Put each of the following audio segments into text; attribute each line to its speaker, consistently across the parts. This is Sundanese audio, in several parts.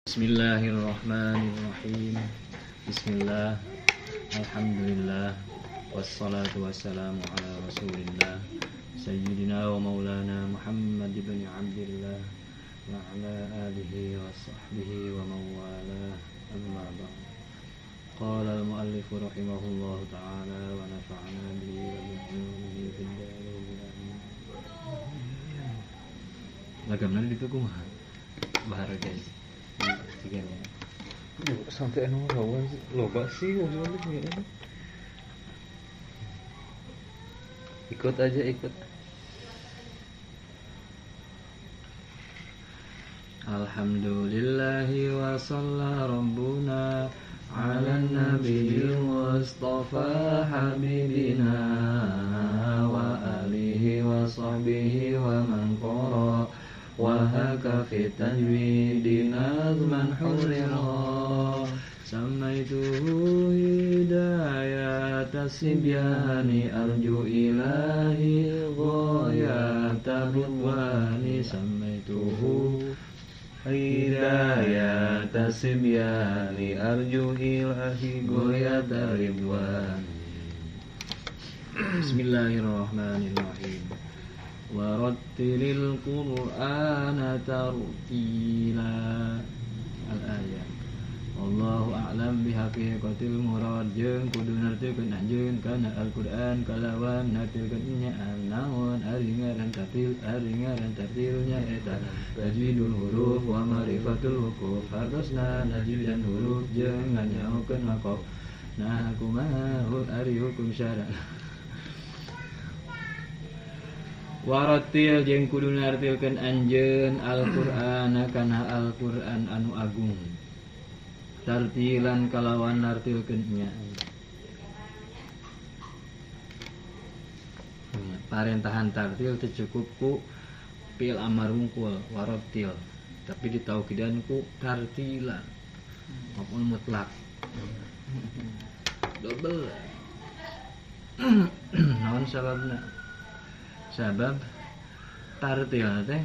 Speaker 1: Bismillahirrahmanirrahim. Bismillah. Alhamdulillah. Wassalatu wassalamu ala rasulillah Sayyidina wa maulana Muhammad ibn Abdillah wa ala alihi wa sahbihi wa mawalah. Amma ba'd. Qala al-muallif rahimahullahu ta'ala wa nafa'ana bihi wa bi'ulumihi fid dharain. Lagamna ditu kumaha? Bahar guys.
Speaker 2: Sampai anu loba sih maksudnya. Ikut aja ikut.
Speaker 1: Alhamdulillahi wa salla rabbuna ala nabiyil mustafa habibina wa alihi wa sahbihi wa man qara wa haka fi tajwidi nazman hurira samaituhu hidayata sibyani arju ilahi ghayata ridwani samaituhu hidayata sibyani arju ilahi ghayata ridwani. Bismillahirrahmanirrahim. Warattilil Qur'ana tartila. Al-ayat. Wallahu a'lam bihaqiqatil murad. Jeung kudu nartilkeun anjeun kana Al-Qur'an kalawan nartilkeun nyaan naon ari ngaran tartil ari ngaran tartil nyaeta tajwidul huruf wa ma'rifatul wukuf hartosna najwidan huruf jeung nganyaokeun makof. Nah kumaha ari hukum syara. Warattil jeung kudu nartilkeun anjeun Al-Qur'ana kana Al-Qur'an anu agung. Tartilan kalawan nartilkeun nya. Parentahan tartil teu cukup ku fi'il amar wungkul warattil, tapi ditaukidan ku tartilan maf'ul mutlak. Double. Naon sababna? Sabab tartil teh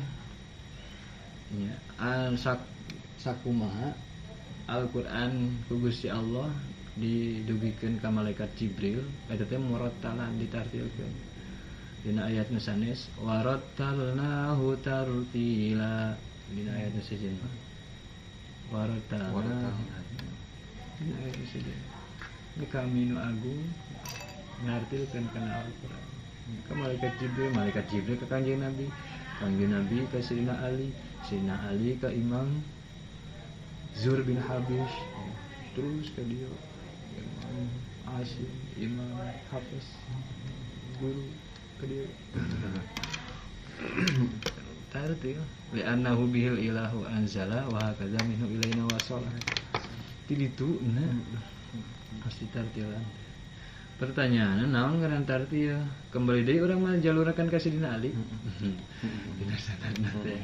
Speaker 1: nya al sakumaha Al-Qur'an ku Gusti Allah didugikeun ka malaikat Jibril eta teh murattalan ditartilkeun. Dina ayat nu sanes warattalnahu tartila. Dina ayat nu sejen warattalna. Dina ayat nu sejen ni kami nu agung nartilkeun kana Al-Qur'an. Ke malaikat Jibril ke Kanjeng Nabi, Kanjeng Nabi ke Sayyidina Ali, Sayyidina Ali ke Imam Zur bin Habish, terus ke dia Imam Asim, Imam Hafiz, guru ke dia. Tartil li'annahu bihil ilahu anzala wa hakadha minhu ilaina wasala. Ti ditu na pasti tartilan. Pertanyaan naon ngaran tartil? Kembali deui urang mah jalurakan ka Sidina Ali. Dina sanadna teh.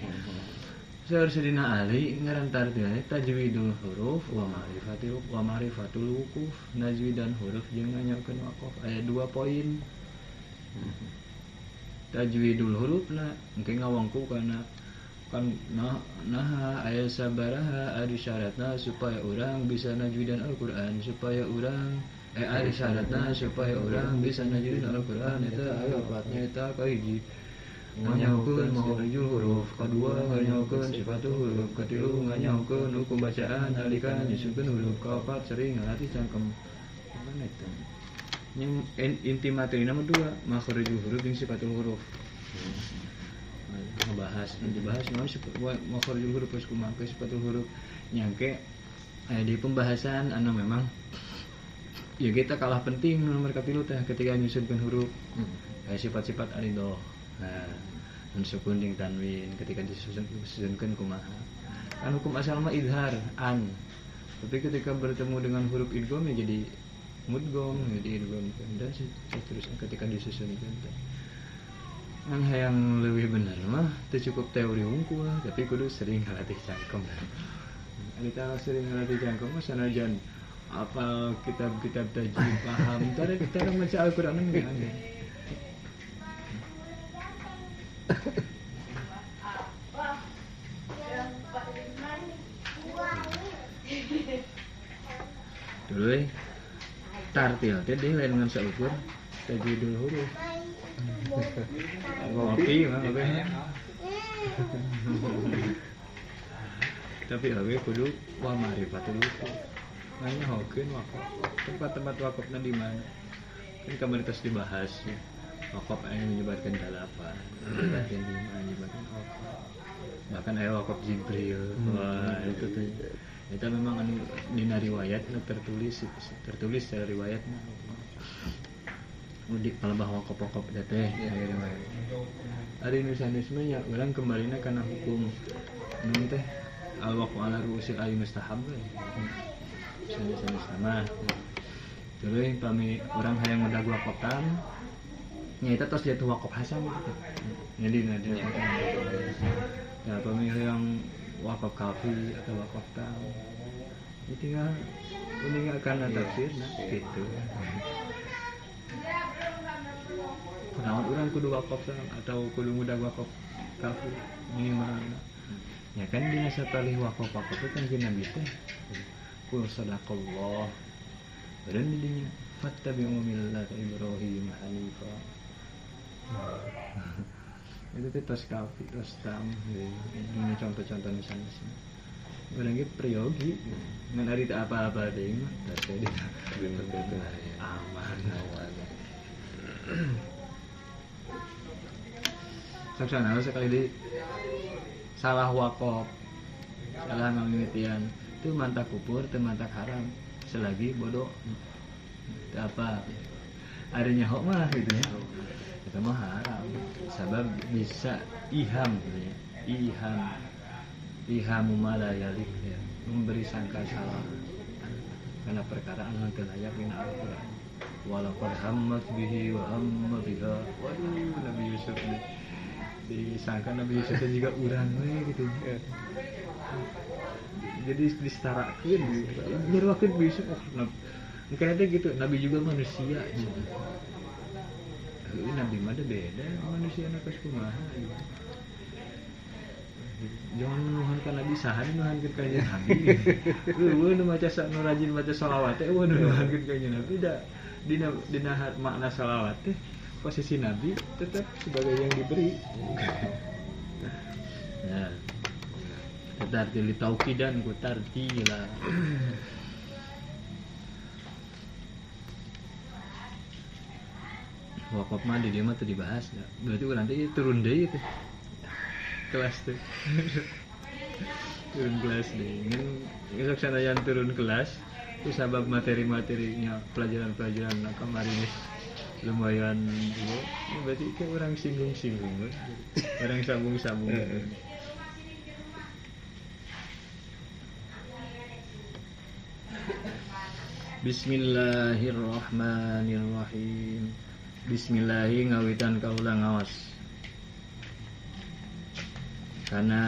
Speaker 1: Saur Sidina Ali ngaran tartil tajwidul huruf wa ma'rifatul wa ma'rifatul wukuf. Najwidan huruf jeung nganyakeun waqaf aya 2 poin. Tajwidul hurufna engke ngawangku kana kan nah aya sabaraha ari syaratna supaya urang bisa najwidan Al-Qur'an, supaya urang ari syaratna supaya orang bisa najwidin Al-Qur'an eta aya opatnya eta kahiji nganyaokeun makharijul huruf, kadua nganyaokeun sifatul huruf, katilu nganyaokeun hukum bacaan nalika nyusunkeun huruf, kaopat sering ngalatih cangkem. Kan eta inti materina mah dua, makharijul huruf jeung sifatul huruf. Ngebahas dibahas naon makharijul huruf geus kumaha sifatul huruf nyangke aya di pembahasan anu memang ya kita kalah penting nomor katilu teh ketika nyusunkeun huruf. Kayak sifat-sifat aridho. Nah, nun sukun jeung tanwin ketika disusunkeun kumaha. Kan hukum asal mah idhar an. Tapi ketika bertemu dengan huruf idgham ya jadi mudgham, jadi idgham dan seterusnya ketika disusunkeun teh. Kan hayang leuwih bener mah teu cukup teori hungkul, tapi kudu sering ngalatih cangkem. Ari sering ngalatih cangkem mah sanajan apal kitab-kitab tajwid paham, tara maca Al-Qur'an enggak. Tuluy tartil teh deui lain ngan saukur tajwidul huruf. Ngopi mah ngopi. Tapi oge kudu wa ma'rifatul wukuf. Nanya hokeun wakaf. Tempat-tempat wakafna di mana? Kan kamari tos dibahas ya. Wakaf aya menyebarkan dalapan, menyebarkan lima, menyebarkan opat. Bahkan aya wakaf Jibril. Wah, itu tuh. Itu memang anu dina riwayat anu tertulis secara riwayatna. Udik palebah wakaf-wakaf teh aya riwayat. Ari nu sanes mah nya urang kembalina kana hukum naon teh al waqfu ala ru'usil ayi mustahab we. Sanes-sanes mah. Terus pami urang hayang ngudag wakaf tam nya eta tos jatuh wakaf hasan gitu. Jadi nah, ya pami hayang wakaf kafi atau wakaf tam ya tinggal meninggalkan tafsirna gitu. Kunaon urang kudu wakaf tam atau kudu ngudag wakaf kafi minimal. Ya kan dina satalih wakaf-wakaf itu kan Nabi teh kul sadaqallah. Badan didinya fattabi'u millata Ibrahim hanifa. Itu teh tos kafi, tos tam. Ini contoh-contoh misalnya. Urang ge priyogi ngan ari teu apa-apa deui mah tos teh aman. Saksana sekali di salah wakaf, salah ngamimitian itu mantak kupur, itu mantak haram selagi bodoh itu apa ari nyaho mah gitu ya, itu mah haram sabab bisa iham gitu ya, iham ma la yalik ya, memberi sangka salah karena perkara anu teu layak dina Al-Qur'an. Walaqad hammat bihi wa hamma biha. Waduh, Nabi Yusuf nih disangka Nabi Yusuf juga urang we gitu. Jadi disetarakeun gitu. Nyeruakeun Yusuf oh mungkin teh gitu, Nabi juga manusia gitu. Nabi mah beda manusia na geus kumaha gitu. Jangan menuhankan Nabi, saha nu nuhankeun ka Nabi. Eueuh nu maca nu rajin maca shalawat teh eueuh nu nuhankeun ka Nabi da dina makna shalawat teh posisi Nabi tetap sebagai yang diberi. Nah, tartil tauqidan ku tartila. Wakaf mah di dieu mah teu dibahas da. Berarti urang teh turun deui teh. Kelas teh. Turun kelas deui. Ngan sok sanajan turun kelas ku sabab materi-materinya pelajaran-pelajaran kamari geus lumayan ieu berarti ke orang singgung-singgung, orang sambung-sambung. Bismillahirrahmanirrahim. Bismillahi ngawitan kaula ngaos. Karena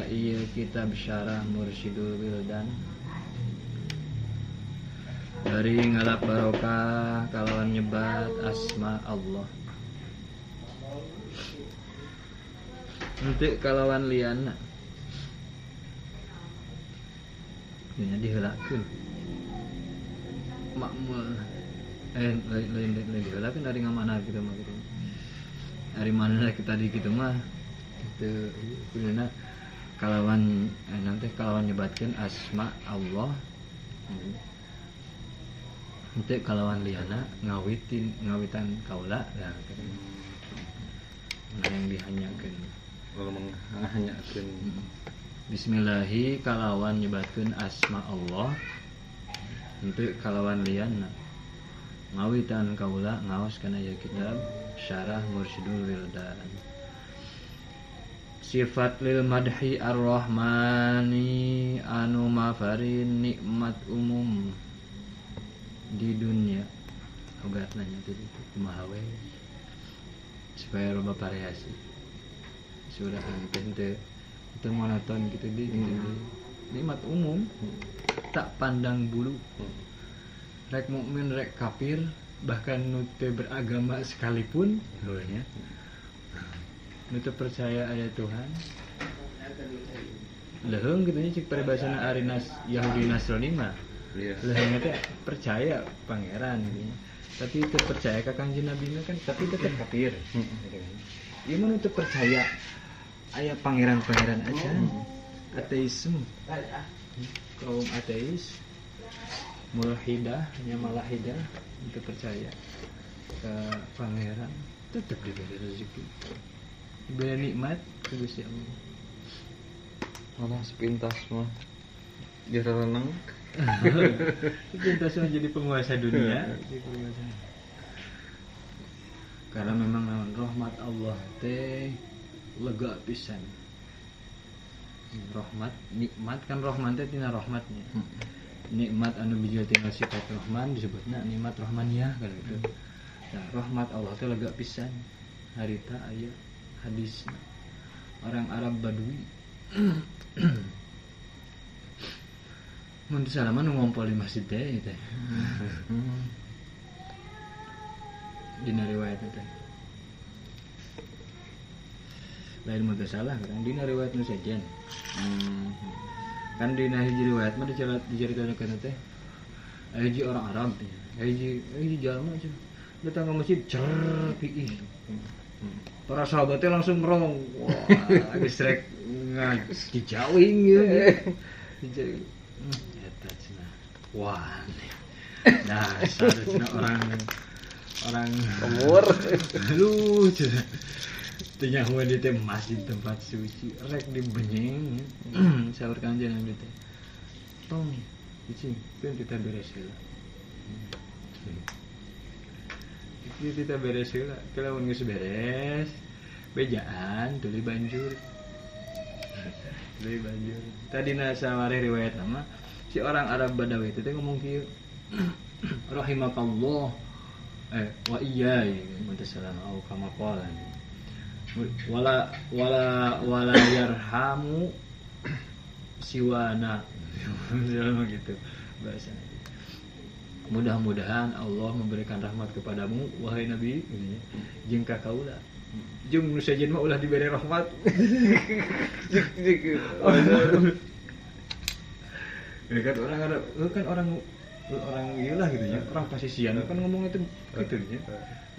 Speaker 1: ieu kitab Syarah Mursyidul Wildan dari ngalap barokah kalawan nyebat asma Allah. Untuk kalawan liana nya diheulakeun. Makmul lain diheulakeun ari ngamana kitu mah kitu. Ari mana kita tadi kitu mah kitu kuduna kalawan nanti kalawan nyebatkeun asma Allah. Untuk kalawan liana ngawitan kaula nah yang dihanyakeun.
Speaker 2: Oh, menghanyakeun.
Speaker 1: Bismillahi kalawan nyebatkeun asma Allah. Untuk kalawan liana ngawitan kaula ngaos kana ieu kitab Syarah Mursyidul Wildan. Sifat lil madhi ar-Rahmani anu mafarin nikmat umum di dunia. Ogat nanya itu kumaha we supaya loba variasi. Sudah teh teu monoton gitu di gitu di. Nikmat umum tak pandang bulu. Rek mukmin rek kafir bahkan nu teu beragama sekalipun ya. Nu teu percaya ada Tuhan. Leuheung kitu nya cik paribasana ari Yahudi Nasrani mah
Speaker 2: Iya.
Speaker 1: Leuheung teh percaya pangeran gitu nya. Tapi teu percaya ka Kangjeng Nabi kan tapi tetep kafir. Gitu kan. Ieu mah nu teu percaya aya pangeran-pangeran aja. Ateisme. Kaum ateis mulhidah nya malahidah teu percaya ke pangeran tetep diberi rezeki. Diberi nikmat ku Gusti Allah.
Speaker 2: Malah sepintas mah dia renang.
Speaker 1: Sepintas mah jadi penguasa dunia, jadi penguasa. Karena memang rahmat Allah teh lega pisan. Rahmat, nikmat kan rahman teh tina rahmatnya. Nikmat anu bijil tina sifat rahman disebutna nikmat rahmaniyah kan gitu. Nah, rahmat Allah teh lega pisan. Harita aya hadis orang Arab Badui. Mun salaman nu ngompol di masjid teh teh. Dina riwayat teh. Lain mun teu salah kan dina riwayat nu sejen. Kan dina hiji riwayat mah dicaritakeun teh hiji orang Arab teh. Hiji jalma cenah datang ke masjid cer piih. Para sahabatnya langsung merong. Wah, geus rek dijauhin gitu. Dijauhin. Eta cenah. Wah. Nah, cenah orang
Speaker 2: umur.
Speaker 1: Lu cenah. Teu nyaho di teh masjid tempat suci, rek dibenyeng. Saur Kangjeng Nabi teh. Tong, cicing, keun kita beres heula. Kita beres heula, kalau geus beres, bejaan tuluy banjur. Tuluy banjur. Tadi saware riwayat nama si orang Arab Badawi itu teh ngomong kieu. Rahimakallah. Wa iya mun teu salah au kama qala. Wala wala wala yarhamu siwana. Misalnya gitu bahasanya. Mudah-mudahan Allah memberikan rahmat kepadamu wahai Nabi jeung ka kaula. Jeung nu sejen mah ulah dibere rahmat. Ya kan orang Arab kan orang ieu lah gitu ya, orang pasisian kan ngomong itu gitu ya.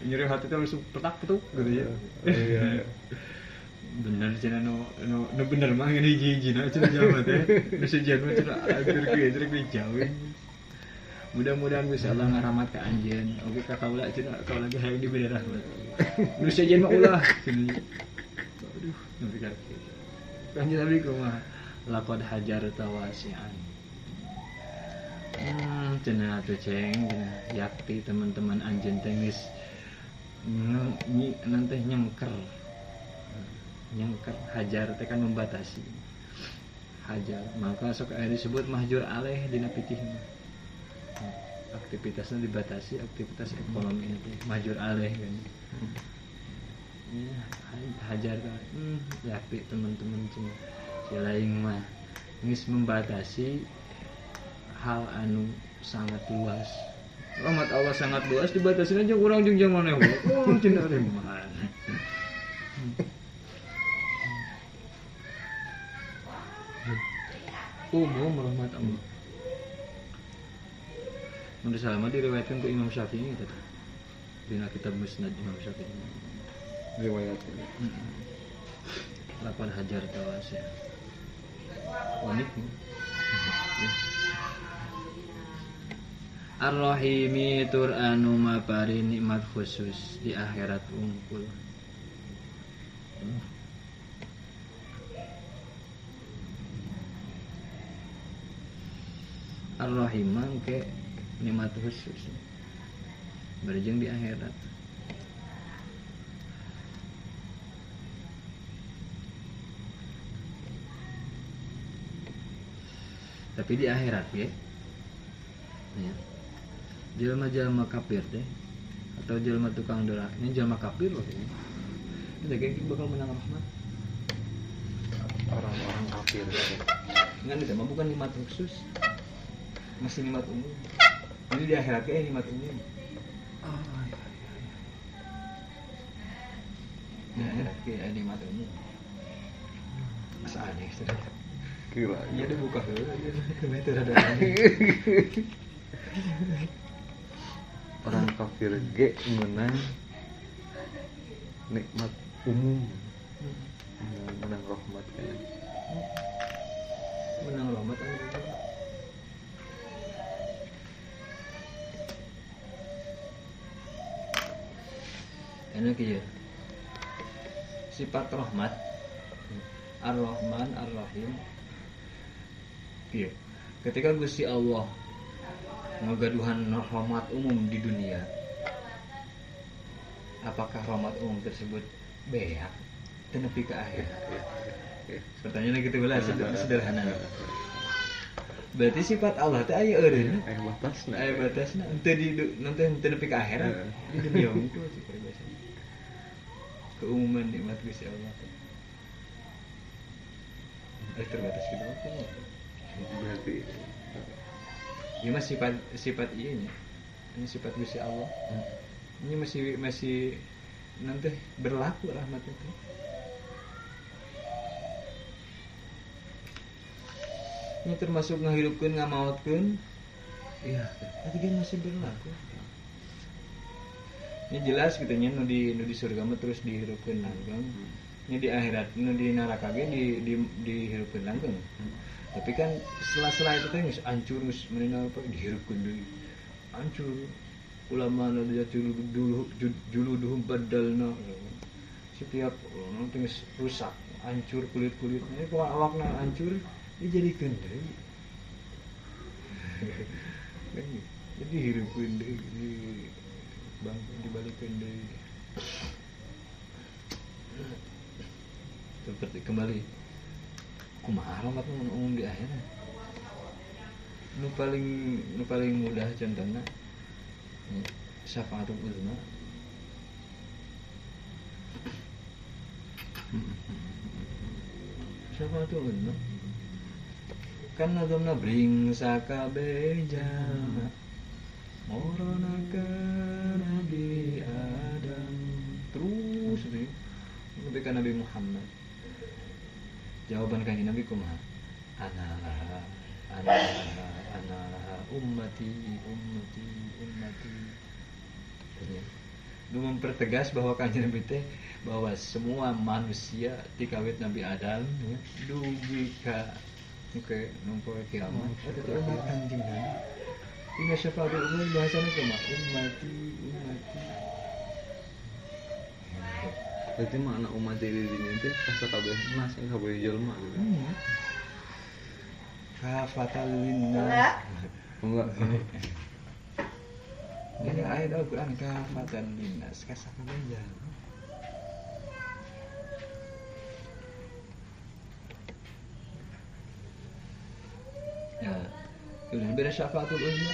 Speaker 1: Nyeri hati teh langsung petak-petuk gitu ya.
Speaker 2: Iya.
Speaker 1: Bener cenah nu bener mah ngene hiji-hijina cenah jalma teh. Nu sejen mah cenah atur kieu rek dijauhin. Mudah-mudahan Gusti Allah ngaramat ka anjeun. Oke ka kaula cenah kaula ge hayang dibere rahmat. Nu sejen mah ulah cenah. Aduh, nepi ka kitu. Kanjeng Nabi kumaha? Laqad hajarta wasi'an. Cenah atuh ceng cenah yakti teman-teman anjeun teh geus nanti nyengker. Nyengker hajar teh kan membatasi. Hajar, maka sok aya disebut mahjur aleh dina fikih. Aktivitasnya dibatasi, aktivitas ekonomi itu mahjur aleh kan. Ya, hajar teh yakti teman-teman cenah. Si lain mah geus membatasi hal anu sangat luas. Rahmat Allah sangat luas dibatasin aja urang jeung jeung maneh. Oh, cenah teh mana. Umum rahmat Allah. Mun salah mah diriwayatkan ku Imam Syafi'i eta teh. Dina kitab Musnad Imam Syafi'i.
Speaker 2: Riwayat.
Speaker 1: 8 hajar tawasya. Unik. Ar-Rahimi tur anu mapari nikmat khusus di akhirat unggul. Ar-Rahim ke nikmat khusus berjeng di akhirat. Tapi di akhirat ya, ya. Jelma-jelma kafir teh atau jelma tukang doraka, ini jelma kafir loh ini. Ini kayak bakal menang rahmat.
Speaker 2: Orang-orang kafir.
Speaker 1: Ngan itu mah bukan nikmat khusus. Masih nikmat umum. Ini di akhirat kayak nikmat umum.
Speaker 2: Oh iya iya.
Speaker 1: Di akhirat kayak nikmat umum. Asa aneh sudah.
Speaker 2: Gila.
Speaker 1: Iya dibuka heula ieu rada.
Speaker 2: Orang kafir ge menang nikmat umum. Menang rahmat kayaknya.
Speaker 1: Menang rahmat Allah. Enak ya. Sifat rahmat Ar-Rahman Ar-Rahim. Iya. Ketika Gusti Allah ngagaduhan rahmat umum di dunia, apakah rahmat umum tersebut beak teu nepi ka akhir? Pertanyaannya gitu lah, sederhana. Berarti sifat Allah teh aya eureunna,
Speaker 2: aya batasna.
Speaker 1: Aya batasna henteu di nanti henteu nepi ka akhirat. Di dunia unggul sih paribasana. Keumuman nikmat Gusti Allah teh. Terbatas gitu apa?
Speaker 2: Berarti
Speaker 1: ya mas sifat iya nya. Ini sifat Gusti Allah. Ini masih nanti berlaku rahmat itu. Ini termasuk ngahirupkeun ngamaotkeun.
Speaker 2: Iya,
Speaker 1: tapi kan masih berlaku. Ini jelas gitu nya nu di surga mah terus dihirupkeun langgeng. Ini di akhirat nu di neraka ge di dihirupkeun langgeng. Tapi kan sela-sela itu teh geus hancur geus meunang apa dihirupkeun deui. Hancur. Ulama nu dulu juluduhum badalna. Setiap nanti geus rusak, hancur kulit-kulitnya, pokoknya awakna hancur dijadikeun deui. Jadi hirupkeun deui di bang dibalikeun deui. Seperti kembali kumaha rahmat umum di akhirat. Nu paling mudah contohna syafaatul uzma. Syafaatul uzma kan nazamna bring sakabeh jalma morona ka Nabi Adam terus deui sampai ka Nabi Muhammad. Jawaban kanjeng Nabi kumaha? Ana laha, ana laha, ana laha, ummati, ummati, ummati. Ya. Lu mempertegas bahwa kanjeng Nabi teh bahwa semua manusia dikawit Nabi Adam ya, dugi ka oke nempo kiamat eta teh umat kanjeng Nabi. Dina syafaatul umum bahasana kumaha? Ummati, ummati.
Speaker 2: Berarti makna umat diri dirinya teh kasakabeh nas kabeh jelema gitu.
Speaker 1: Kafatal linnas.
Speaker 2: Enggak.
Speaker 1: Ini ayat Al-Qur'an kafatan linnas kasakabeh jelema. Ya, udah beda syafaatul uzma.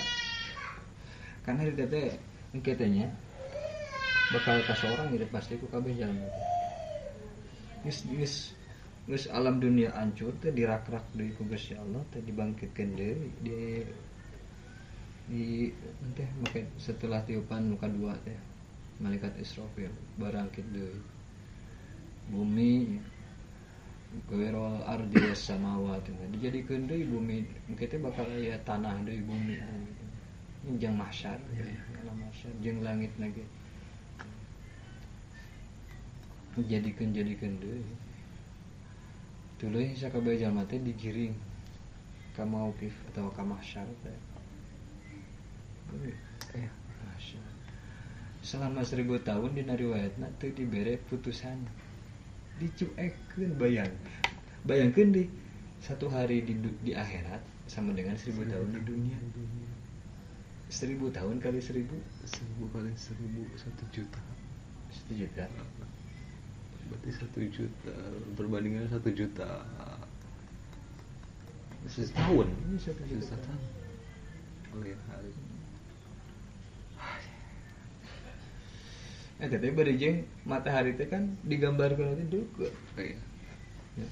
Speaker 1: Karena di teh engke teh nya bakal ka seorang gitu pasti ku kabeh jalma teh. Geus alam dunia hancur teh dirak-rak deui ku Gusti Allah teh dibangkitkeun deui di teh make setelah tiupan nu kadua teh malaikat Israfil barangkit deui. Bumi gewero ardi was samawati dijadikeun deui bumi engke teh bakal aya tanah deui bumi. Jeung mahsyar, alam mahsyar jeung langit lagi. Jadikeun deui. Tuluy sakabeh jalma teh digiring ka mauqif atawa ka mahsyar teh. Mahsyar. Selama 1000 tahun dina riwayatna teu dibere putusan. Dicuekeun bayang. Bayangkeun deh, satu hari di akhirat sama dengan 1000 tahun di dunia. 1000 tahun kali 1000,
Speaker 2: 1000 kali 1000 1 juta.
Speaker 1: 1 juta.
Speaker 2: Berarti 1 juta perbandingannya 1 juta setahun.
Speaker 1: Ini 1 juta
Speaker 2: tahun. Oh iya, hari.
Speaker 1: Tapi bari jeung matahari teh kan digambarkeun teh deukeut.
Speaker 2: Iya.
Speaker 1: Ya,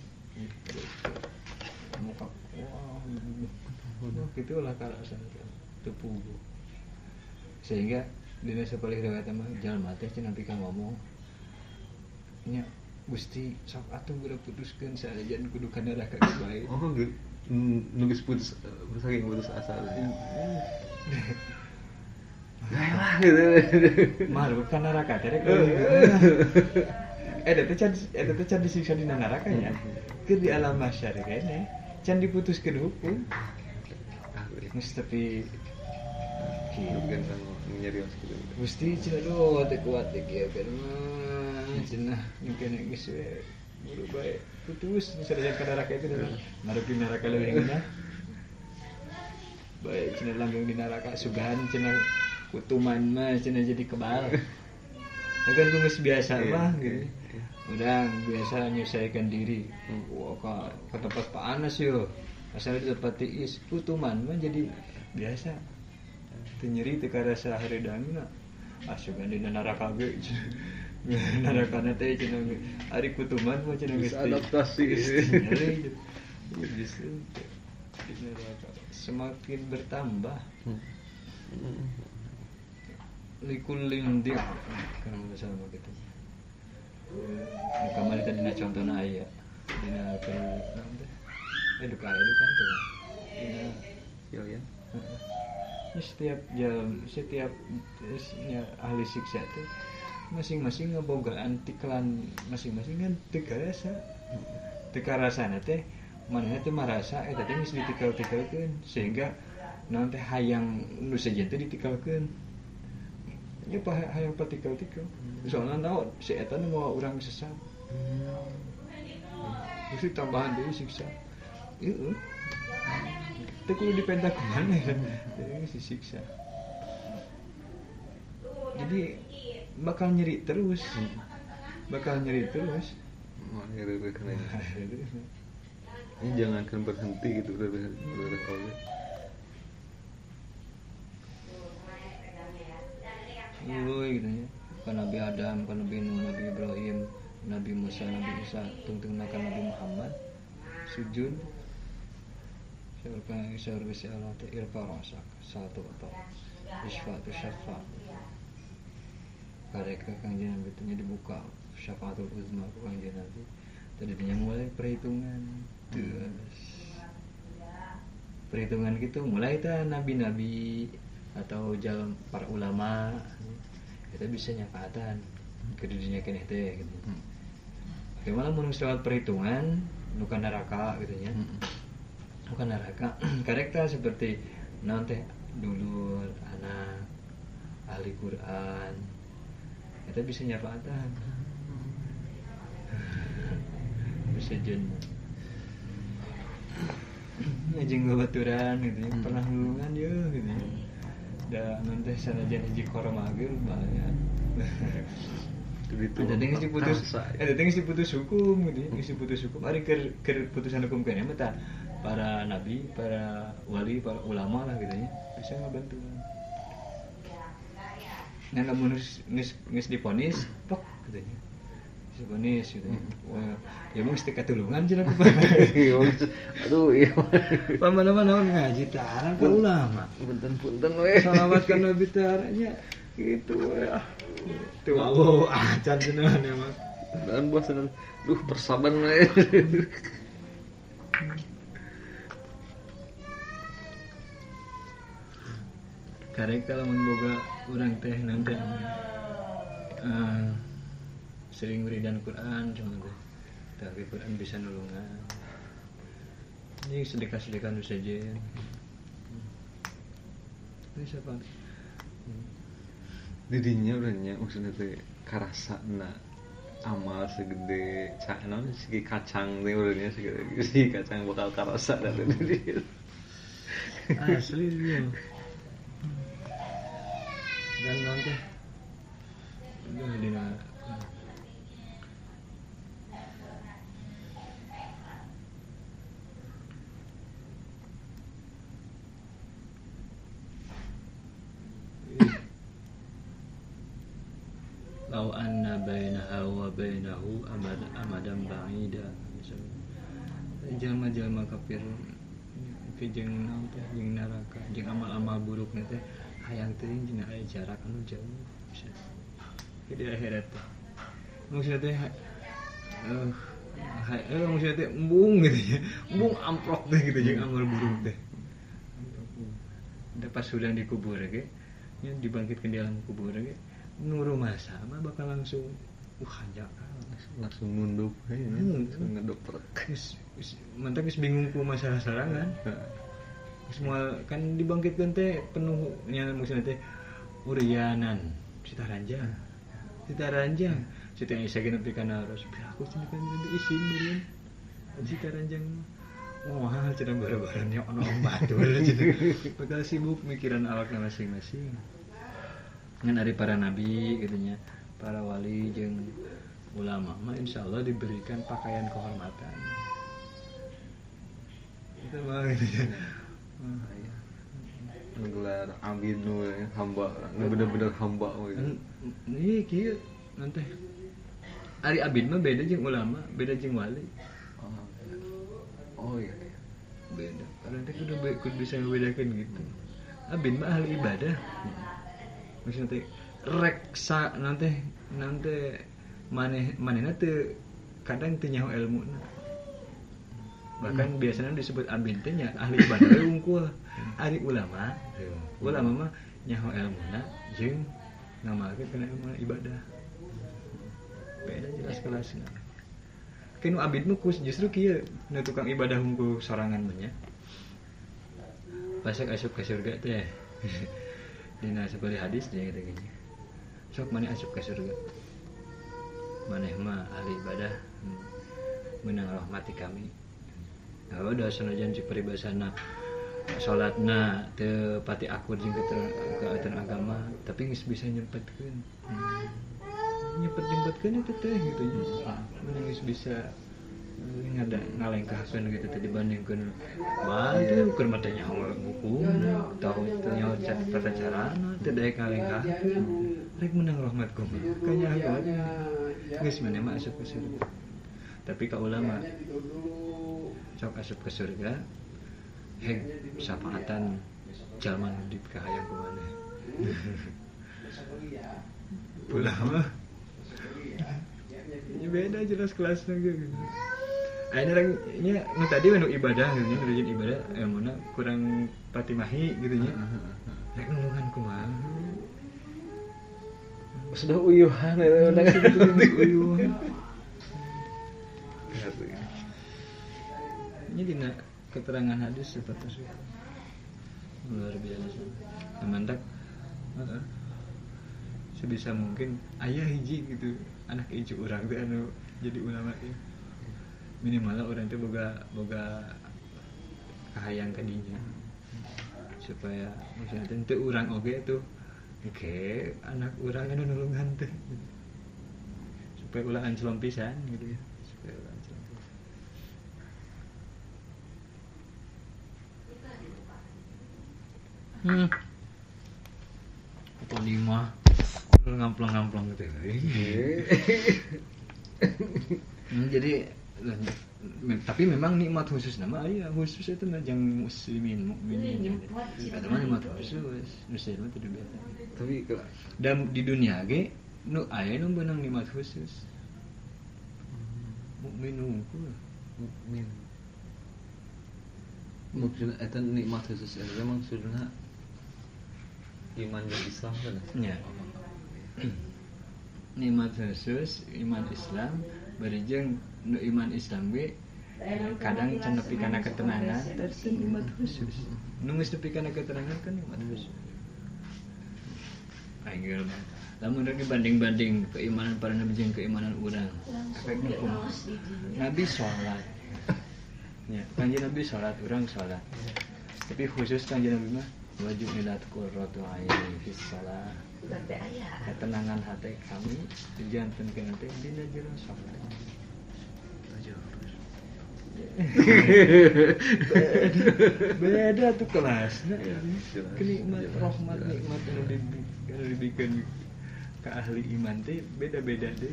Speaker 1: muka wah, kitu lah karasana teh teu puguh. Sehingga dina sapalih riwayat mah jalma teh cenah pika ngomong nya Gusti sok atuh geura putuskeun sanajan kudu ka neraka ge bae.
Speaker 2: Oh nu geus putus saking putus asa. Lah gitu.
Speaker 1: Maruk ka neraka teh rek. Eta teh can disiksa dina neraka nya. Keur di alam mahsyar keneh can diputuskeun hukum. Geus tapi
Speaker 2: kieu nyerios gitu.
Speaker 1: Gusti cenah aduh teu kuat teh kieu kan mah cenah mungkin geus we buru bae putus sanajan ka neraka itu maruk di neraka leuwih ngeunah. Bae cenah langgeng di neraka sugan cenah kutuman mah cenah jadi kebal. Ya kan geus biasa mah gitu. Udah biasa menyesuaikan diri. Wah, ke tempat panas yo. Asal di tempat tiis kutuman mah jadi biasa. Teu nyeri teu karasa hareudangna. Asugan dina neraka ge. Nerakana teh cenah ari kutuman mah cenah geus
Speaker 2: adaptasi
Speaker 1: nyeri. Bisa di neraka semakin bertambah. Likullin di'af kana sama gitu. Kamari tadi dina contona aya dina naon teh duka aya duka teh dina
Speaker 2: ya.
Speaker 1: Setiap jam setiap ahli siksa teh masing-masing ngebogaan tiklan masing-masing kan teu karasa. Teu karasana teh manehna teh marasa eta teh geus ditikel-tikelkeun sehingga naon teh hayang nu sejen teh ditikelkeun. Nya hayang patikel-tikel. Soalna naon si eta nu mawa urang sesat. Mesti tambahan deui siksa. Heeh. Teu kudu dipenta kumaha ya. Disiksa. Jadi bakal nyeri terus. Bakal nyeri terus.
Speaker 2: Wah, nyeri terus. Ini jangankan berhenti gitu berhenti.
Speaker 1: Luy gitu ya. Kan Nabi Adam, kan Nabi Nuh, Nabi Ibrahim, Nabi Musa, Nabi Isa, tungtungna ka Nabi Muhammad. Sujud. Saur Gusti Allah teh irfa rasak satu atau isfatu syafa. Kareka Kangjeng Nabi teh dibuka syafaatul uzma ku Kangjeng Nabi. Tadinya mulai perhitungan. Terus perhitungan gitu mulai teh nabi-nabi atau jalan para ulama kita bisa nyafaatan ke dunia keneh teh gitu. Bagaimana mun lewat perhitungan nu ka neraka gitu nya. Bukan neraka karekta seperti naon teh dulur anak ahli Quran kita bisa nyafaatan bisa jen ngajeng babaturan gitu ya, pernah nulungan ya gitu ya. Da naon teh sanajan hiji korma ge lumayan. Ada teh geus diputus, ada teh geus diputus hukum gitu ya, geus diputus hukum ari keur putusan hukum keneh mah tah para nabi, para wali, para ulama lah gitu ya, bisa ngebantu. Nah, lamun geus diponis, pok gitu ya. Diponis gitu. Wah, ya mung geus teu katulungan cenah ku.
Speaker 2: Aduh, iya.
Speaker 1: Pamana-mana naon ngaji tah ka ulama.
Speaker 2: Punten-punten we.
Speaker 1: Salawat ka nabi tah nya gitu we. Teu wawuh acan cenah emang.
Speaker 2: Dan bosan duh persaban we.
Speaker 1: Karek lamun boga urang teh nanti sering wiridan Quran cuma teh tapi Quran bisa nulungan ini sedekah-sedekah nu sejen bisa pak
Speaker 2: didinya urangnya maksudnya teh karasana amal segede naon segi kacang teh urangnya segede si kacang bakal karasa da teh
Speaker 1: asli dia. Dan nanti udah dina lau anna bainaha wa bainahu amadan ba'ida. Jalma-jalma kafir jeung naon teh jeung neraka jeung amal-amal burukna teh hayang teuing dina aya jarak anu jauh bisa di akhirat teh maksudna teh Maksudnya teh embung gitu ya. Embung amprok teh gitu jeung amal buruk teh. Udah pas sudah dikubur ge, nya dibangkitkan di alam kubur ge, nu rumasa mah bakal langsung hanjakal
Speaker 2: langsung nunduk langsung ngedoprak.
Speaker 1: Geus mantak geus bingung ku masalah sorangan. Geus moal kan dibangkitkeun teh penuh nya maksudna teh urianan sitaranjang. Sitaranjang. Siti Aisyah ge nepi kana Rasul aku cenah kan isin meureun. Sitaranjang wah cenah bara-baranya ono batur cenah. Bakal sibuk mikiran awakna masing-masing. Ngan ari para nabi kitu nya, para wali jeung ulama mah insyaallah diberikan pakaian kehormatan. Itu mah gitu ya.
Speaker 2: Gelar abid nu hamba, bener-bener hamba gitu.
Speaker 1: Nih kieu nanti ari abid mah beda jeung ulama, beda jeung wali.
Speaker 2: Oh iya.
Speaker 1: Beda. Orang teh kudu bisa ngebedakeun gitu. Abid mah ahli ibadah. Maksudna teh reksa nanti manehna teu kadang teu nyaho elmuna. Bahkan biasanya disebut abid teh nya ahli ibadah we unggul. Ari ulama, ulama mah nyaho elmuna jeung ngamalkeun kana ilmu ibadah. Beda jelas kelasna. Kenu abid mah justru kieu nu tukang ibadah hungkul sorangan mah nya. Pasak asup ka surga teh. Dina sabari hadis dia kitu gini. Sok maneh asup ka surga. Maneh mah ahli ibadah menang rahmati kami. Nah, udah sanajan cek paribasana salatna teu pati akur jeung keterang agama, tapi geus bisa nyempetkeun. Nyempet-nyempetkeun itu teh gitu nya. Mun geus bisa ngalengkahkeun gitu teh dibandingkeun bae keur mah teh nyaho hukum, tahu teh nyaho tata carana teh daek ngalengkahkeun. Rek menang rahmat kumaha? Kanya geus maneh mah asup ke surga. Tapi ka ulama sok asup ke surga heg syafaatan jalma nu dipikahayang ku maneh. Ulama ini beda jelas kelasnya gitu. Ayeuna rek nya nu tadi nu ibadah gitu nya, rajin ibadah ilmuna kurang patimahi gitu nya. Rek nulungan kumaha?
Speaker 2: Sudah uyuhan eta udah
Speaker 1: uyuhan. Ini dina keterangan hadis seperti itu. Luar biasa. Mantak sebisa mungkin ayah hiji gitu anak icu urang teh anu jadi ulama teh. Minimal urang teh boga kahayang ka dinya. Supaya maksudna teh teu urang oge tuh oke anak urang anu nulungan teh. Supaya ulah ancelom pisan gitu ya. Supaya ulah ancelom pisan. Atau lima ngamplong-ngamplong gitu. Jadi tapi memang nikmat khusus nama iya khusus itu mah jang muslimin mukminin. Eta mah nikmat khusus, muslim mah tidak biasa.
Speaker 2: Tapi
Speaker 1: dan di dunia ge nu aya nu beunang nikmat khusus. Mukmin hungkul.
Speaker 2: Mukmin. Maksudna eta nikmat khusus eta maksudna iman jeung Islam kan?
Speaker 1: Nya. Nikmat khusus iman Islam bari jeung nu iman Islam ge kadang can nepi kana ketenangan teh nikmat khusus. Nu geus nepi kana ketenangan kan nikmat khusus. Aing lamun rek dibanding-banding keimanan para nabi jeung keimanan urang. Efekna kumaha? Nabi salat. Nya, kanjeng Nabi salat, urang salat. Tapi khusus kanjeng Nabi mah wajib milat qurratu aini fis shalah. Ketenangan hati kami dijantenkeun teh dina jero salat. Beda tuh kelasnya ya. Kenikmat rahmat nikmat anu dibikeun ke ahli iman teh beda-beda deh.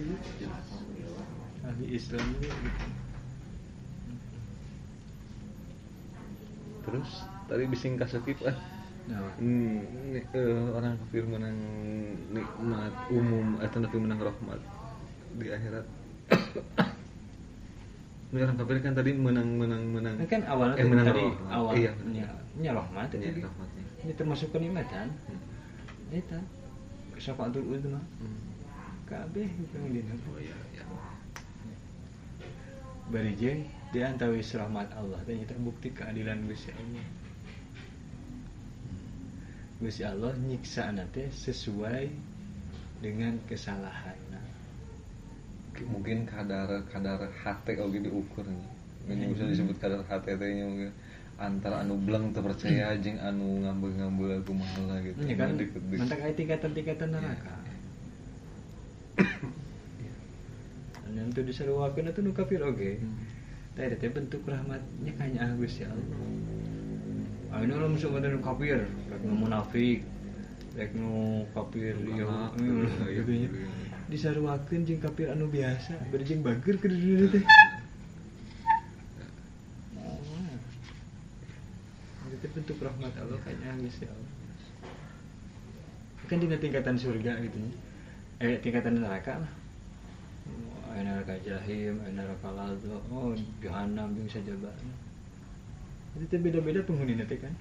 Speaker 1: Ahli Islam teh gitu.
Speaker 2: Terus tadi bising kasakip ah.
Speaker 1: Nah.
Speaker 2: Orang kafir menang nikmat umum atau nabi menang rahmat di akhirat. Orang kafir kan tadi menang.
Speaker 1: Kan awalnya
Speaker 2: menang
Speaker 1: tadi awal
Speaker 2: iya.
Speaker 1: Nya rahmat itu. Ini termasuk kenikmatan. Eta syafaatul uzma. Kabeh dina.
Speaker 2: Oh iya iya.
Speaker 1: Bari jeung di antawis rahmat Allah teh nyata bukti keadilan Gusti Allah. Gusti Allah nyiksana teh sesuai dengan kesalahanna.
Speaker 2: Mungkin kadar hate oge diukur nya. Ini bisa disebut kadar hate teh nya mungkin antara anu bleng teu percaya jeung anu ngambeu-ngambeu kumaha lah gitu.
Speaker 1: Nya kan mentak aya tingkatan-tingkatan neraka. Anu teu disaruakeun atuh nu kafir oge. Tah eta teh bentuk rahmatnya kanya Gusti Allah. Anu lamun nu kafir, rek nu munafik, rek nu kafir ieu gitu nya. Disaruakeun jeung kafir anu biasa, bari jeung bager ke dunia teh. Itu bentuk rahmat Allah kanya Gusti Allah. Kan dina tingkatan surga gitu nya. Tingkatan neraka lah. Aya neraka jahim, aya neraka ladza, oh jahanam jeung sajabana. Itu teh beda-beda penghunina teh kan.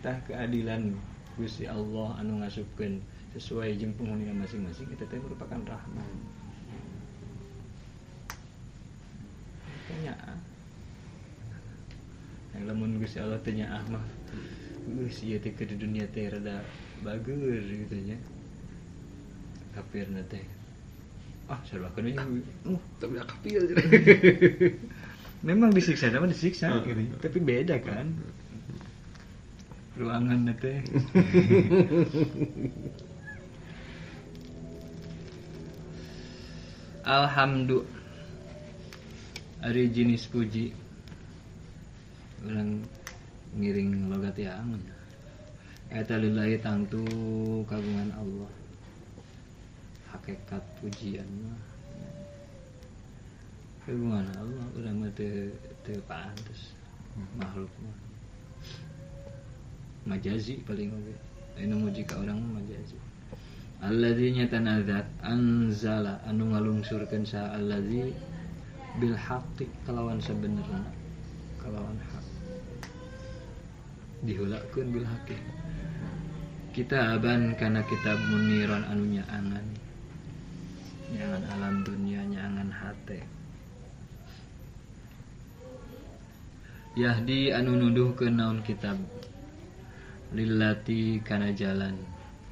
Speaker 1: Tah keadilan Gusti Allah anu ngasupkeun sesuai jeung penghunina masing-masing itu teh merupakan rahmat. Kenyaah. Yang lamun Gusti Allah teh nyaah mah geus ieu teh ke dunia teh rada bager gitu nya. Kafirna teh. Ah, sarwakeun we.
Speaker 2: Tapi kafir.
Speaker 1: Memang disiksa sama disiksa gitu. Tapi beda kan. Ruangan teh. Alhamdulillah. Ari jenis puji. Urang ngiring logat yang. Eta lillahi tangtu kagungan Allah. Hakikat pujian mah kagungan Allah, urang mah teu pantes makhluk mah. Majazi paling oge. Anu muji ka urang mah majazi. Allazi nyatana zat anzala anu ngalungsurkeun sa allazi bil haqqi kalawan sabenerna, kalawan hak. Dihulakeun bil haqqi. Kitaban kana kitab muniran anu nyaangan. Nyaangan alam dunia, nyaangan hate. Yahdi anu nuduhkeun naon kitab lillati kana jalan,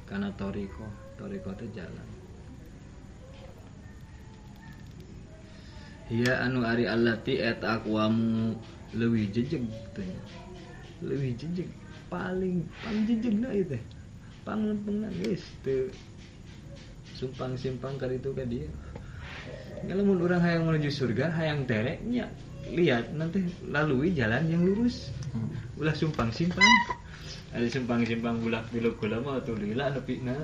Speaker 1: kana toriko, toriko teh jalan. Hiya anu ari allati eta aqwamu leuwih jejeg teh. Leuwih jejeg, paling jejegna ieu teh. Panglempengna geus teu sumpang-simpang ka ditu ka dieu. Lamun urang hayang menuju surga, hayang tere nya lihat nanti lalui jalan yang lurus. Ulah sumpang-simpang. Ada simpang-simpang bulak biluk kula mah atuh lila nepina.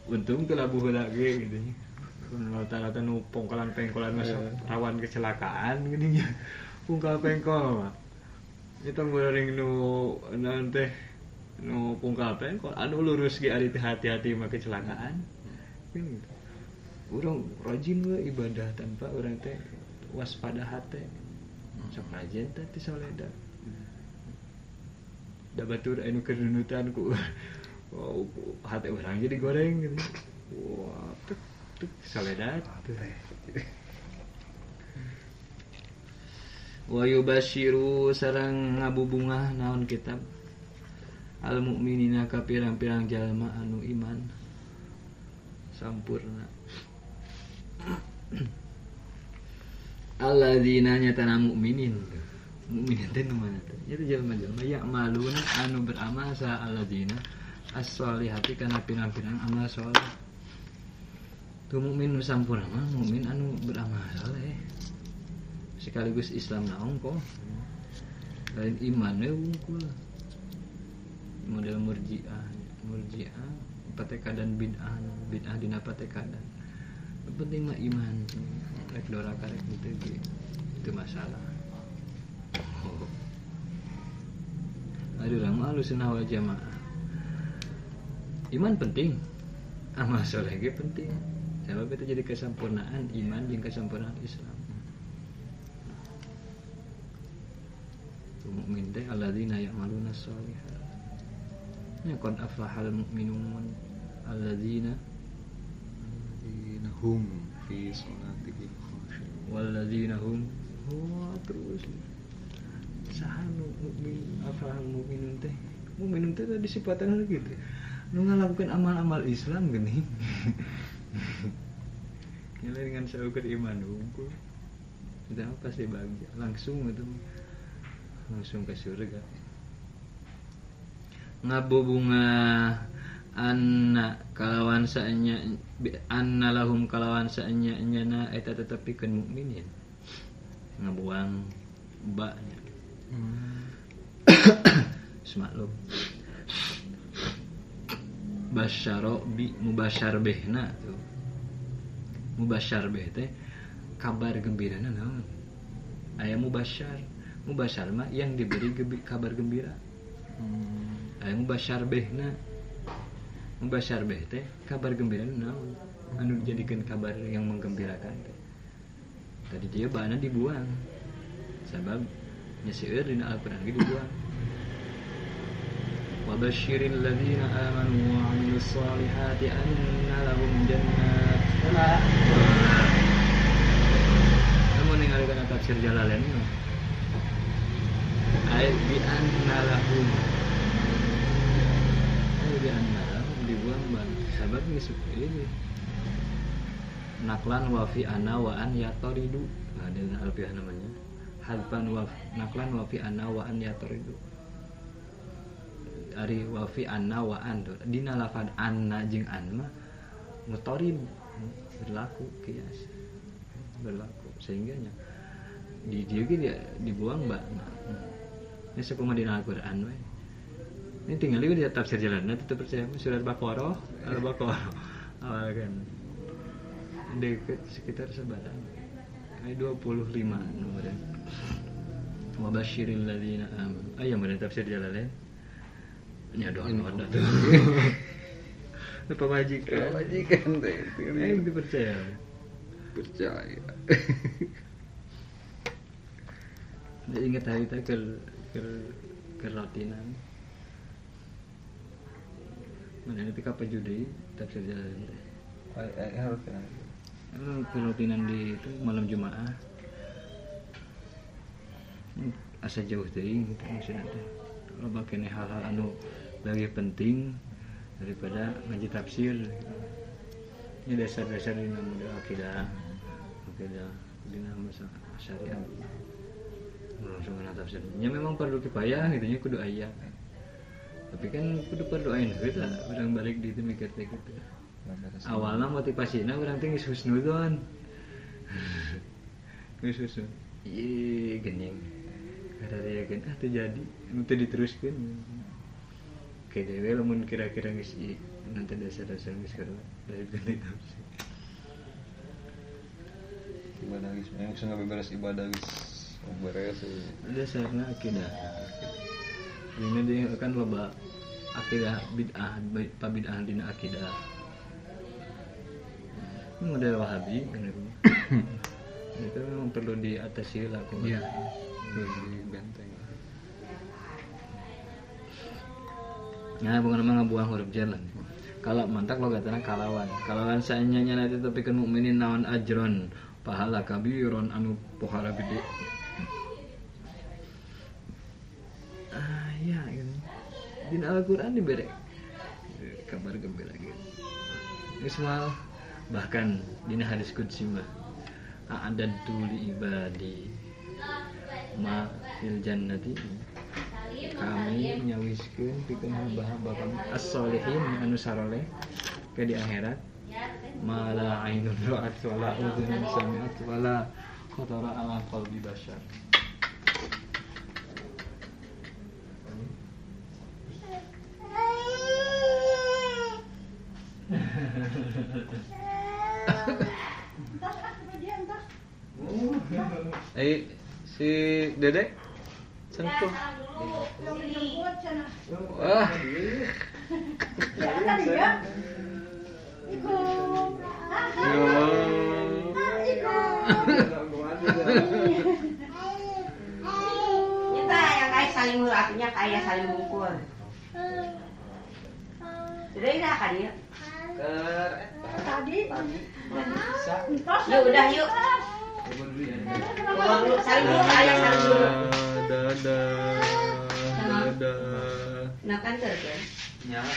Speaker 1: Untung teu labuh heula ge gitu nya. Rata-rata nu pongkolan pengkolan mah rawan kecelakaan geuning nya. Pungkal pengkol mah. Itu goreng nu naon teh nu pungkal pengkol anu lurus ge ari teh hati-hati mah kecelakaan. Kan gitu. Urang rajin we ibadah tanpa urang teh waspada hate. Sok rajin teh teu soleda. Da batur anu keur nunutan ku oh, hate urang jadi goreng gitu. Wah, tek tek soledat. Wa yubasyiru sareng ngabubungah naon kitab al mukminina ka pirang-pirang jalma anu iman sampurna. Alladzina nyatana mukminin. Mukminin teh nu mana teh? Itu jalma-jalma ya'maluna anu beramal sa alladzina as-solihati kana pirang-pirang amal soleh. Tu mukmin nu sampurna mah mukmin anu beramal soleh. Sekaligus Islam naon kok. Lain iman we wungkul. Model murji'ah, murji'ah patekadan bid'ah, bid'ah dina patekadan. Penting mah iman. Rek doraka rek henteu ge itu masalah. Oh. Aduh, urang mah Ahlussunnah wal Jamaah. Iman penting, amal soleh ge penting. Sebab itu jadi kesempurnaan iman jeung kesempurnaan Islam. Mukmin teh alladzina ya'maluna sholihat. Ya qad aflahal mu'minun alladzina
Speaker 2: hum fi sholatihim khashi'un
Speaker 1: walladzina hum terus saha nu mukmin aflahal mukminun teh mukminun teh tadi sifatan gitu nu ngalakukeun amal-amal Islam geuning. Nyala dengan saukur iman hungkul itu pasti bahagia langsung itu langsung ke surga. Ngabubunga anna kalawan saenya anna lahum kalawan saenya nyana eta tetepikeun mukminin ngabuang ba-nya. Semaklum basyaro bi mubasyar behna tuh. Mubasyar beh teh kabar gembirana naon? Aya mubasyar. Mubasyar mah yang diberi kabar gembira. Aya mubasyar behna. Mubasyar beh teh kabar gembira naon? Anu dijadikeun kabar yang menggembirakan teh. Tadi dia bahanna dibuang. Sabab nya seueur dina Al-Qur'an ge dibuang. Wa basyiril ladzina amanu wa 'amilus solihati anna lahum jannat. Namun ningali kana tafsir Jalalain mah. Ai bi anna lahum. Ai bi anna lahum dibuang ban sabab geus ini. Naklan wa fi ana wa an yataridu. Nah, dina alfiah namanya. Hadfan wa naklan wa fi ana wa an yataridu. Ari wa fi anna wa an tuh. Dina lafad anna jeung an mah mutarib berlaku kias. Berlaku sehingga nya di dieu ge dia dibuang ba. Ini sakumaha dina Al-Qur'an we. Ini tinggal di tafsir jalanna tetep percaya surat Baqarah, Al-Baqarah. Awal kan. Dekat sekitar sebarang. Ayat 25 nomornya. Wa basyiril ladzina amanu. Aya mana tafsir Jalalain? Nya doa tuh. Pemajikan.
Speaker 2: Pemajikan teh.
Speaker 1: Yang dipercaya.
Speaker 2: Percaya.
Speaker 1: Dia ingat hari itu ke rutinan. Mana nanti kapan judi tafsir Jalalain teh.
Speaker 2: Rutinan.
Speaker 1: Rutinan di itu malam Jumaah. Asa jauh teuing gitu maksudna teh. Loba keneh hal-hal anu lebih penting daripada ngaji tafsir gitu. Ini dasar-dasar dina model akidah. Akidah dina masalah syariat. Langsung kana tafsir. Nya memang perlu kifayah gitu nya kudu aya. Tapi kan kudu perlu aya gitu lah, urang balik di itu mikir teh gitu. Awalna motivasina urang teh geus husnudzon. Geus husnuzon. Ieu geuning. Kada yakin ah teu jadi, teu diteruskeun. Oke dewe lamun kira-kira geus ieu nanti dasar-dasar geus karuan dari ganti tafsir.
Speaker 2: Ibadah geus memang geus beres ibadah geus beres.
Speaker 1: Dasarna akidah. Dina dia kan loba akidah bid'ah, pabid'ah dina akidah. Model Wahabi kan itu. Itu memang perlu diatasi lah kok.
Speaker 2: Iya. Perlu dibenteng.
Speaker 1: Nah, bukan emang ngabuang huruf jar lah. Kalau mantak logatna kalawan. Kalawan saenya nya nanti tepikeun mukminin naon ajron, pahala kabiron anu pohara gede. Ah, ya gitu. Dina Al-Qur'an dibere kabar gembira gitu. Geus mal bahkan dina hadis qudsi mah a'adadtu li ibadi ma fil jannati, kami nyawiskeun pikeun hamba-hamba kami as-solihin anu saroleh ke di akhirat ma la ainun ra'at wa la udhunun sami'at wa la khatara ala qalbi bashar.
Speaker 2: Si Dede sentuh. Wah.
Speaker 3: Kita yang kayak saling artinya kayak saling mengukur. Sudah ini kan ya?
Speaker 4: Tadi.
Speaker 3: Yuk udah yuk. Saling dulu, ayah saling dulu.
Speaker 2: Dadah. Dadah.
Speaker 3: Nah kan terus.
Speaker 1: Nyala.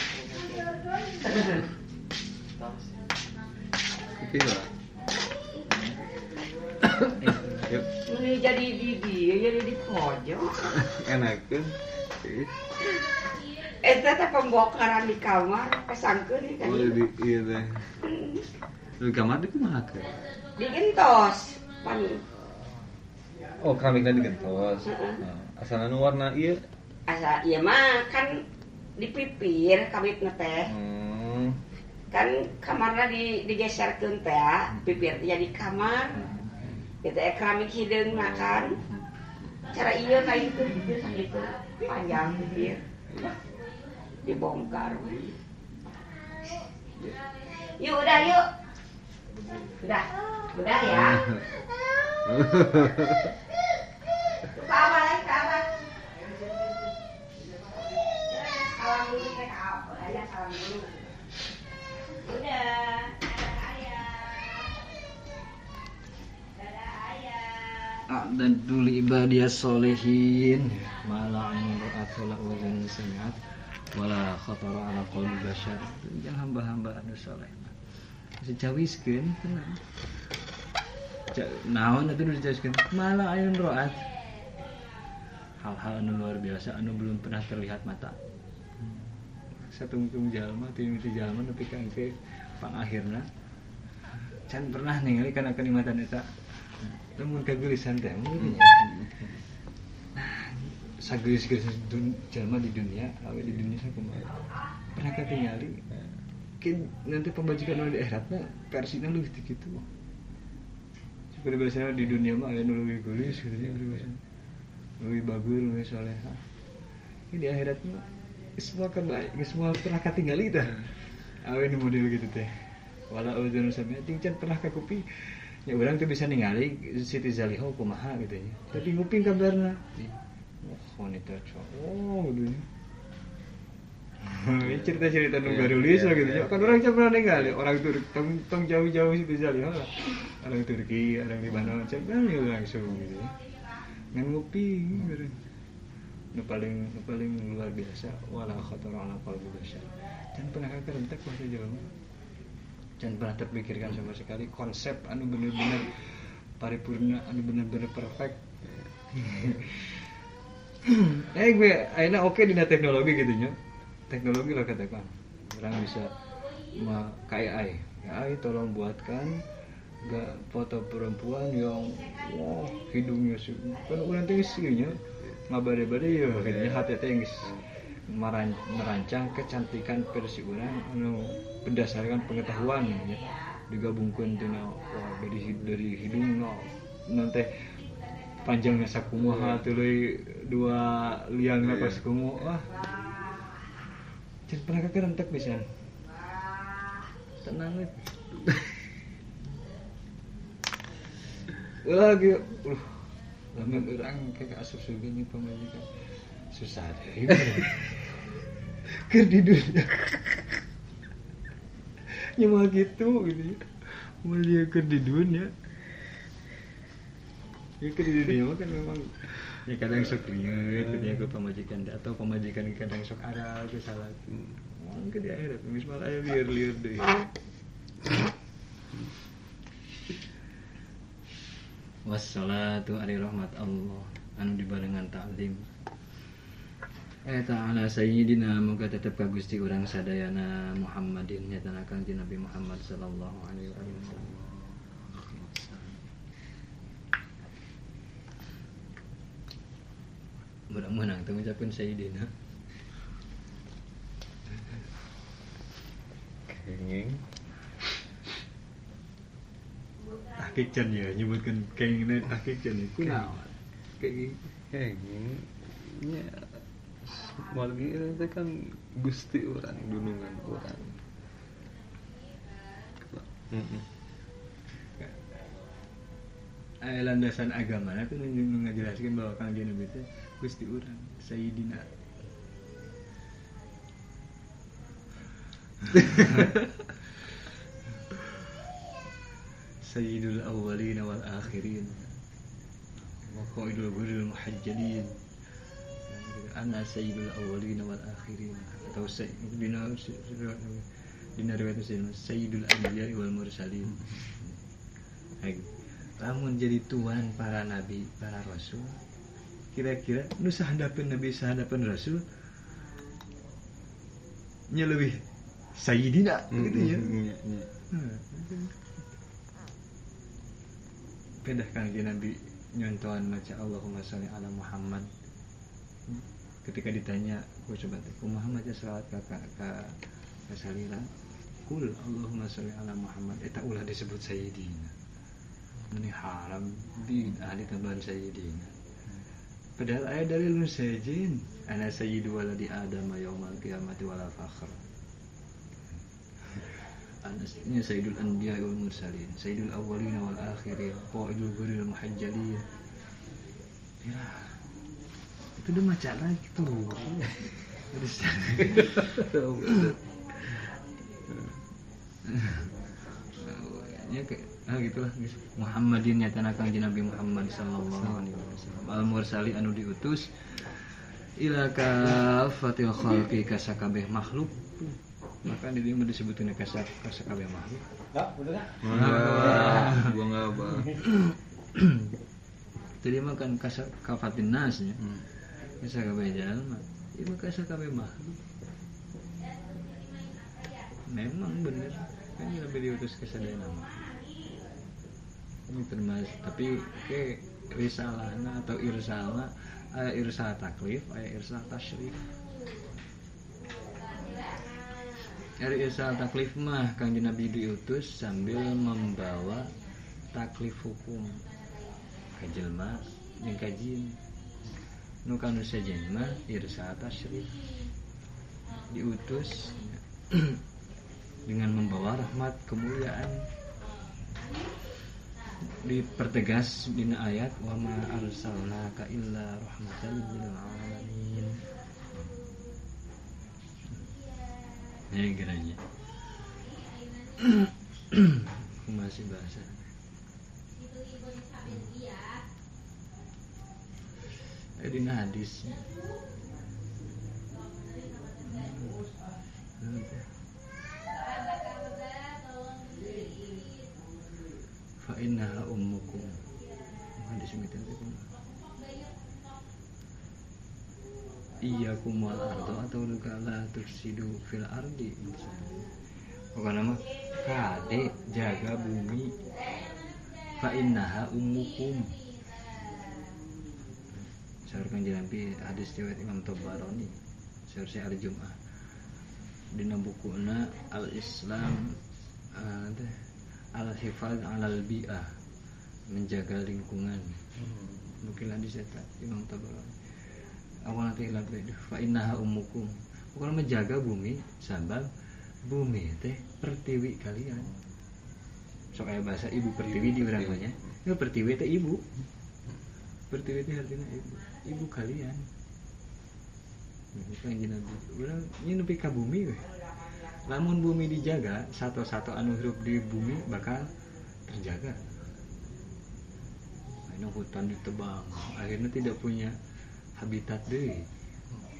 Speaker 2: Kopi lah. Yuk.
Speaker 3: Ini jadi di dia jadi di pojok.
Speaker 2: Enak kan?
Speaker 3: Eta teh pembongkaran di kamar pasangkeun ieu kan.
Speaker 2: Oh di ieu teh. Di kamar di kumaha ke?
Speaker 3: Digentos pan.
Speaker 2: Oh, keramikna digentos. Nah, asalna nu warna ieu.
Speaker 3: Asa ieu mah kan dipipir kamikna teh. Kan kamarna digeserkeun teh, pipir teh jadi kamar. Itu keramik hideungna kan. Cara ieu ka itu pipir sakitu panjang pipir. Dibongkar. Yuk udah yuk. Udah ya. Ke apa lagi ke apa? Salam dulu ke apa? Ayah salam dulu. Udah, dadah ayah. Dadah ayah.
Speaker 1: A'dadul ibadiyas solehin ma la 'ainun ra'at wa la udhun sami'at wala khatara ala qalbi bashar. Jangan hamba-hamba anu soleh. Dicawiskeun tenang. Naon atuh nu dicawiskeun? Ma la 'ainun ra'at. Hal-hal anu luar biasa anu belum pernah terlihat mata. Satungtung jalma ti jalma nepi ka engke pangakhirna can pernah ningali kana kenikmatan eta. Lamun kageulisan teh meureun nya. Nah, sageulis-geulis jalma di dunia, awe di dunia sakumaha. Pernah katingali? Mungkin nanti pembajikan di akhiratna versina leuwih ti kitu. Seperti biasanya di dunia mah aya nu leuwih geulis gitu nya biasanya. Leuwih bagus, leuwih soleha. Ini di akhirat mah semua kebaik, semua pernah katingali tah. Awe nu model gitu teh. Wala udzun sami'a ting can pernah kakupi. Ya urang tuh bisa ningali Siti Zaliho kumaha gitu nya. Tapi nguping kabarna. Wah, wanita cowok gitu nya. Ini cerita-cerita nu garulis lah gitu nya. Kan orang can pernah ningali orang Turki tong jauh-jauh Siti Zaliho lah. Orang Turki, orang Libanon can pernah langsung gitu ya. Ngan nguping gitu. Nu paling luar biasa wala khatara ala qalbi bashar. Can pernah karentek bahasa jelema. Can pernah terpikirkan sama sekali konsep anu bener-bener paripurna, anu bener-bener perfect. Gue ayeuna oke dina teknologi gitu nya. Teknologi lah katakan. Orang bisa kayak AI. AI tolong buatkan gak foto perempuan yang wah hidungnya sih. Kan urang teh geus ieu nya ngabade-bade ya gitu nya hati teh geus merancang kecantikan versi urang anu berdasarkan pengetahuan ya. Digabungkeun tina wah dari hidung no nanti panjangnya sakumaha tuluy dua liangna pas kumaha wah can pernah kakerentek pisan tenang we ulah ge lamun urang kayak asup surga nya pamajikan susah deh keur di dunia ya mah gitu gitu ya mau dia keur di dunia ya keur di dunia mah kan memang ya kadang sok rieut gitu ya ke pamajikan atau pamajikan kadang sok aral ke salah mungkin di akhirat geus malah aya lieur-lieur deui. Wassalatu ari rahmat Allah anu dibarengan ta'zim eta ala sayyidina muga tetep ka Gusti urang sadayana Muhammadin nyatana Kangjeng Nabi Muhammad sallallahu alaihi wasallam. Urang meunang teu ngucapkeun sayyidina.
Speaker 2: Kenging.
Speaker 1: Tahqiq can ya nyebutkeun kengingna tahqiq can ya kunaon? Kenging.
Speaker 2: Kenging nya margi itu kan Gusti urang dunungan urang.
Speaker 1: Landasan agama itu ngejelaskan bahwa Kangjeng Nabi itu Gusti urang Sayyidina. Sayyidul awwalin wal akhirin wa qaidul ghurril muhajjalin. Ana sayyidul awwalin wal akhirin atau dina riwayat sayyidul anbiya wal mursalin. Lamun jadi tuan para nabi, para rasul, kira-kira nu sahandapeun nabi sahandapeun rasul nya leuwih sayyidina gitu ya. Pedah Kangjeng Nabi nyontohan maca Allahumma sholli ala Muhammad. Ketika ditanya, ku coba teh kumaha maca selawat ka salira? Kul Allahumma sholli ala Muhammad eta ulah disebut sayyidina. Ini haram bid'ah ditambahan sayyidina. Padahal ayat dalil musajin ana sayyidu waladi adam yaumal qiyamati wala fakhr. Ana sayyidul anbiya wal mursalin, sayyidul awwalin wal akhirin, qaidul ghurril muhajjalin. Ya. Itu udah maca lagi tuh. Ya kayak gitulah guys. Muhammadin nyatana Kangjeng Nabi Muhammad sallallahu alaihi wasallam. Al mursali anu diutus ila kafatil khalqi kasakabeh makhluk. Maka di dieu disebutkeun kasakabeh makhluk.
Speaker 5: Enggak, bener enggak?
Speaker 2: Gua enggak apa.
Speaker 1: Tadi mah kan kafatin nas nya. Kasakabeh jalma. Ieu mah kasakabeh makhluk. Memang bener kan lebih diutus ke sadayana mah. Ini termasuk tapi ke risalahna atau irsalna aya irsal taklif, aya irsal tasyrif. Ari irsal taklif mah Kangjeng Nabi diutus sambil membawa taklif hukum ka jelma jeung ka jin. Nu kanu sejen mah irsal tasyrif. Diutus dengan membawa rahmat kemuliaan. Dipertegas dina ayat wa ma arsalnaka illa rahmatan lil alamin. Ya geranya. Masih bahasa. Dina hadis. Fa innaha ummukum. Hadis itu kumaha? Iyyakum wal ardo atau la tufsidu fil ardi. Pokoknya mah kade jaga bumi. Fa innaha ummukum. Saur Kanjeng Nabi hadis riwayat Imam Tabarani. Saur Syekh Al-Jum'ah. Dina bukuna Al-Islam al-hifaz alal bi'ah, menjaga lingkungan. Mungkin hadis eta Imam Tabarani. Awal nanti hilap fa innaha ummukum. Pokoknya menjaga bumi sabab bumi teh pertiwi kalian. Sok aya bahasa ibu pertiwi di urang mah nya. Ya pertiwi teh ibu. Pertiwi teh artinya ibu. Ibu kalian. Kanjeng Nabi. Urang nya nepi ka bumi we. Lamun bumi dijaga, satu-satu anu hirup di bumi bakal terjaga. Ayeuna hutan ditebang, akhirnya tidak punya habitat deui.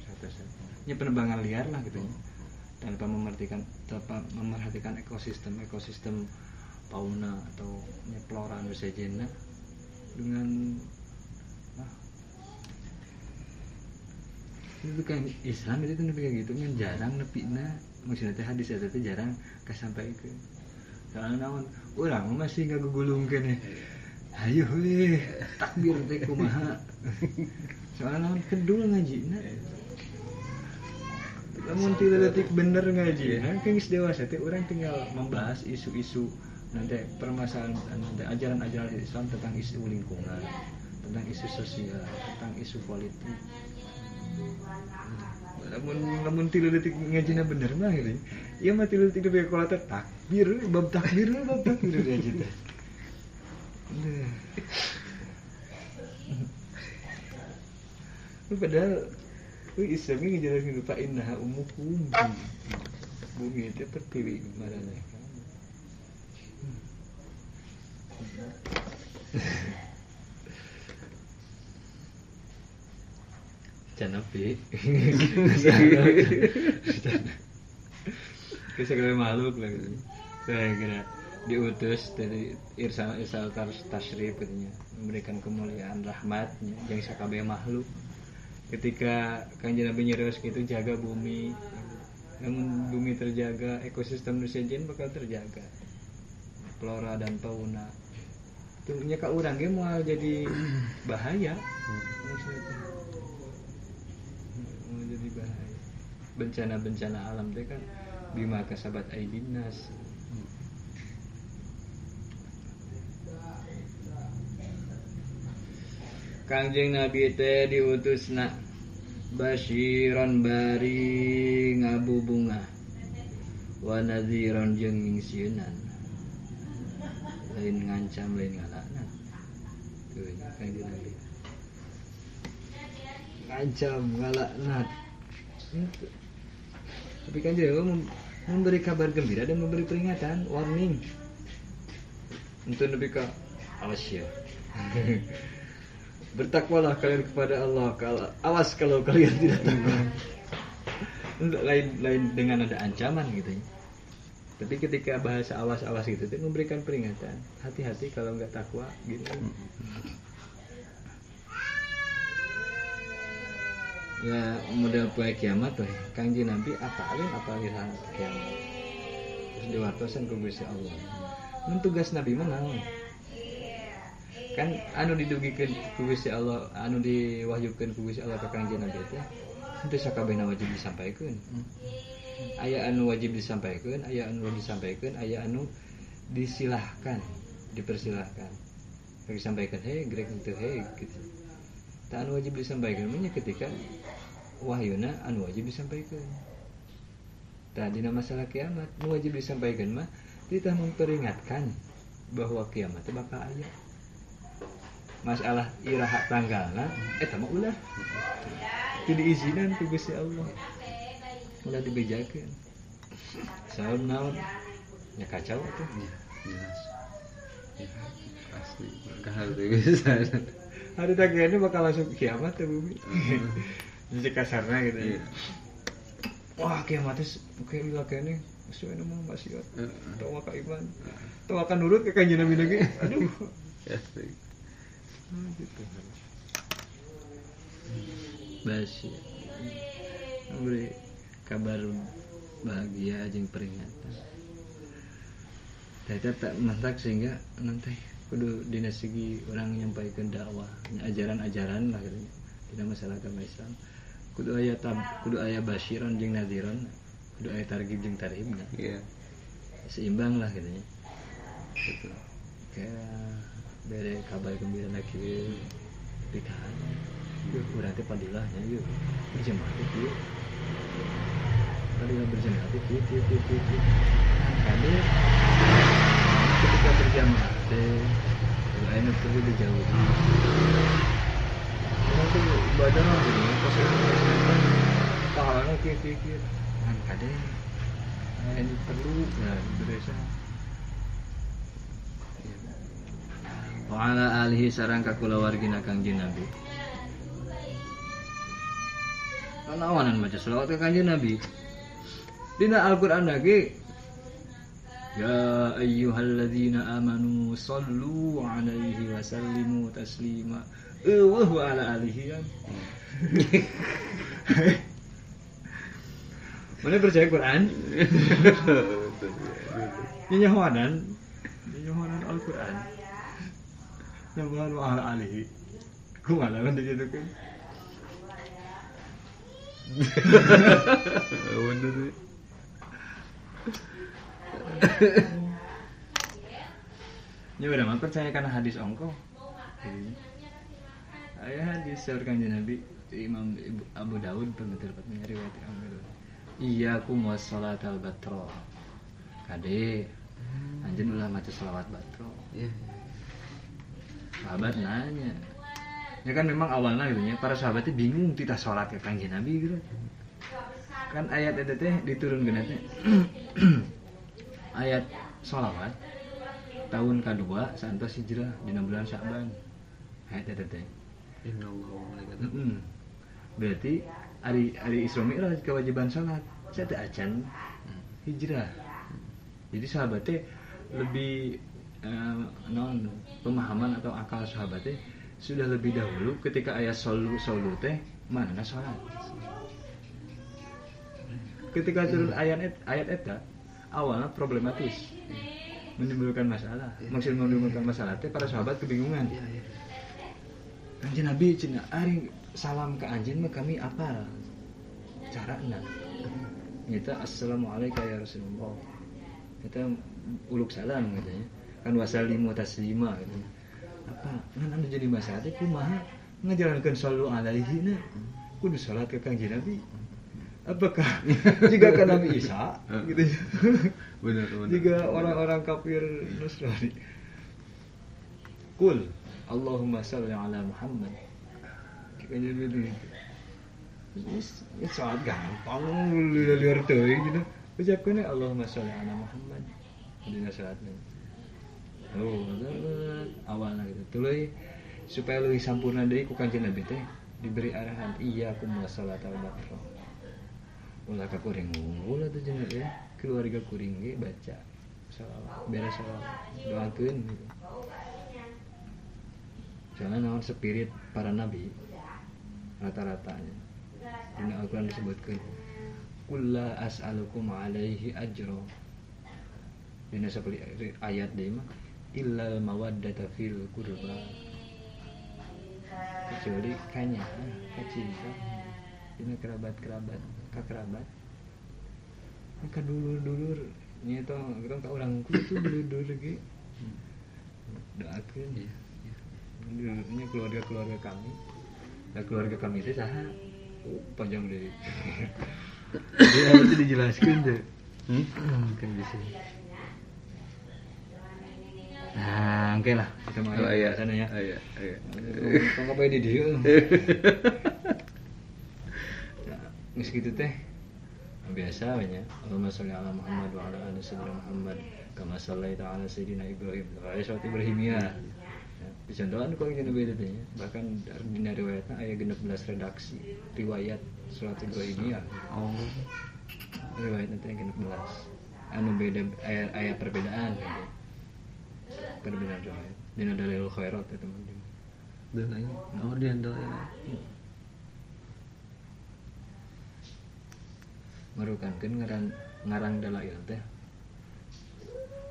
Speaker 1: Satu-satu. Nya penebangan liar lah gitu nya. Tanpa memperhatikan ekosistem fauna atau nya flora anu sejenna dengan itu kan Islam itu nepi ka gitu nya jarang nepina. Maksudnya teh hadis eta teh jarang kasampaikeun. Soalna naon? Urang masih ngagugulungkeun eh. Hayu we, takbir teh kumaha. Soalna naon kedul ngajina. Lamun ti leutik bener ngajina, kan geus dewasa teh urang tinggal membahas isu-isu nanti permasalahan nanti ajaran-ajaran Islam tentang isu lingkungan, tentang isu sosial, tentang isu politik. Lamun 3 detik ngajina bener mah gitu. Ieu mah 3 detik deui kolot takbir, bab takbir ngaji teh. Padahal Islamnya ngejelasin lupa innaha ummukum. Bumi itu pertiwi marana. Canapi. Segala makhluk lah gitu. Saya kira diutus dari irsal tasyrif katanya, memberikan kemuliaan rahmatnya yang sakabeh makhluk. Ketika Kanjeng Nabi nyerios gitu jaga bumi. Namun bumi terjaga, ekosistem Nusa bakal terjaga. Flora dan fauna. Tuhnya ka urang ge moal jadi bahaya. Maksudnya moal jadi bahaya. Bencana-bencana alam teh kan bima kasabat aidinas. Kangjeng Nabi teh diutusna basyiron bari ngabubunga wa nadhiron jeung nyingsieunan, lain ngancam lain ngalaknat. Tuh Kangjeng Nabi ngancam ngalaknat. Tapi Kangjeng Nabi memberi kabar gembira dan memberi peringatan, warning. Untuk Nabi ka awas ya. Bertakwalah kalian kepada Allah, awas kalau kalian tidak takwa. Lain dengan ada ancaman gitu ya. Tapi ketika bahasa awas-awas gitu itu memberikan peringatan, hati-hati kalau nggak takwa gitu. Ya model poe kiamat tuh, Kangjeng Nabi apalin hal kiamat. Terus diwartosan ku Gusti Allah. Mun tugas Nabi mah naon? Kan anu didugikeun ku Gusti Allah, anu diwahyukeun ku Gusti Allah ka Kangjeng Nabi teh henteu sakabehna wajib disampaikeun. Aya anu wajib disampaikeun, aya anu wajib disampaikeun, aya anu disilahkan, dipersilahkan. Disampaikan hei, grek henteu hei gitu. Tah anu wajib disampaikeun mah ketika wahyuna anu wajib disampaikeun. Tah dina masalah kiamat nu wajib disampaikeun mah kita memperingatkan bahwa kiamat teh bakal aya. Masalah iraha tanggalna eta mah ulah teu diizinan ku Gusti Allah, ulah dibejakeun saur naon nya kacau atuh.
Speaker 2: Jelas ya, pasti bakal bisa
Speaker 1: hari tanggalnya bakal langsung kiamat teh bumi. Jadi kasarna gitu ya. Wah kiamat teh oke ulah keneh geus we mah maksiat tawa ka iman tawa ka nurut ka Kanjeng Nabi lagi aduh.
Speaker 2: Asli.
Speaker 1: Gitu. Basya memberi kabar bahagia jeung peringatan. Eta tak mantak sehingga nanti kudu dina segi orang nyampaikeun dakwah, ajaran-ajaran lah gitu. Dina masalah agama Islam kudu aya kudu aya basyiron jeung nadhiron, kudu aya targhib jeung tarhibna.
Speaker 2: Iya.
Speaker 1: Seimbang lah gitu nya. Gitu. Kayak bere kabar gembira lagi tapi kan yuk urang teh padilahnya yuk berjemaah teh kieu padilah berjemaah teh kieu kieu kieu kieu kade ketika berjamaah teh aya nu perlu dijauhi urang teh ibadah mah gini pas pahalana kieu kieu kieu kan kade aya nu perlu nah beresa. Wa ala alihi sareng ka kulawargina Kangjeng Nabi. Kanawanan maca selawat ka Kangjeng Nabi. Dina Al-Qur'an lagi ya ayyuhalladzina amanu sallu alaihi wa sallimu taslima. Eueuh wa ala alihi kan. Mana percaya Quran? Nyahoanan Al-Qur'an. Nyahoanan wa ala alihi. Kumaha lamun dikitu kan?
Speaker 2: Bener sih.
Speaker 1: Ya udah mah percaya karena hadis ongko. Aya hadis saur Kanjeng Nabi, Imam Abu Daud pernah terdapat riwayat Imam Abu Daud. Iyyakum wassalatal batro. Kade anjeun ulah maca selawat batro.
Speaker 2: Iya.
Speaker 1: Sahabat nanya. Ya kan memang awalnya gitu ya, para sahabatnya bingung titah salat ke Kanjeng Nabi gitu. Kan ayat eta teh diturunkeun teh. Ayat sholawat tahun kedua saentos hijrah dina bulan Sya'ban. Ayat eta teh.
Speaker 2: Innallaha wa malaikatahu.
Speaker 1: Berarti ari Isra Mi'raj kewajiban salat saya teh acan hijrah. Jadi sahabatnya lebih non pemahaman atau akal sahabatnya sudah lebih dahulu ketika ayat solu solu teh mana salat. Ketika turun ayat eta awalnya problematis, menimbulkan masalah. Maksud menimbulkan masalah teh para sahabat kebingungan. Kanjeng Nabi cenah ari salam ke anjeun mah kami apal carana. Kita assalamualaikum ya Rasulullah. Kita uluk salam gitu ya. Kan wasallimu taslima gitu. Apa ngan anu jadi masalah teh kumaha ngajalankeun sallu alaihi na kudu salat ke Kanjeng Nabi. Apakah jika ke Nabi Isa gitu ya.
Speaker 2: Benar.
Speaker 1: Jika orang-orang kafir Nasrani. Kul Allahumma shalli ala Muhammad. Kanjeng Nabi gitu. Wis salat gampang liar teuing gitu. Ucapkeun Allahumma shalli ala Muhammad. Dina salatna. Oh, awalnya gitu. Tuluy supaya leuwih sampurna deui ku Kanjeng Nabi teh diberi arahan iyyakum wassalatal batro. Ulah ka kuring unggul atuh jeung ya, keluarga kuring ge baca shalawat, beres shalawat, doakeun gitu. Soalnya naon spirit para nabi rata-ratanya. Dina Al-Qur'an disebutkeun qul la as'alukum alaihi ajra. Dina sapali ayat deui mah illal mawaddata fil qurba. Kecuali kanya, kacinta dina kerabat-kerabat, ka kerabat. Ka dulur-dulur nya tong ka urang kitu dulur-dulur ge. Doakeun ya. Dulurnya keluarga-keluarga kami. Nah, keluarga kami itu saha? Oh, panjang deui. Jadi itu dijelaskeun teh. Kan bisa. Nah, oke lah, kita mau ya sana ya.
Speaker 2: Iya, iya.
Speaker 1: Kok apa di dieu? Nah, geus kitu teh. Biasa we nya. Allahumma shalli ala Muhammad wa ala ali sayyidina Muhammad kama shallaita ala sayyidina Ibrahim. Wa ala Ibrahimiyah. Dicontohan ku jeung Nabi teh nya. Bahkan dina riwayatna aya 16 redaksi riwayat salat Ibrahimiyah.
Speaker 2: Oh.
Speaker 1: Riwayatna teh 16. Anu beda aya perbedaan gitu. Perbedaan riwayat. Dina Dalailul Khairat eta mah.
Speaker 2: Dalail. Oh, dina Dalail.
Speaker 1: Marukankeun ngarang dalail teh.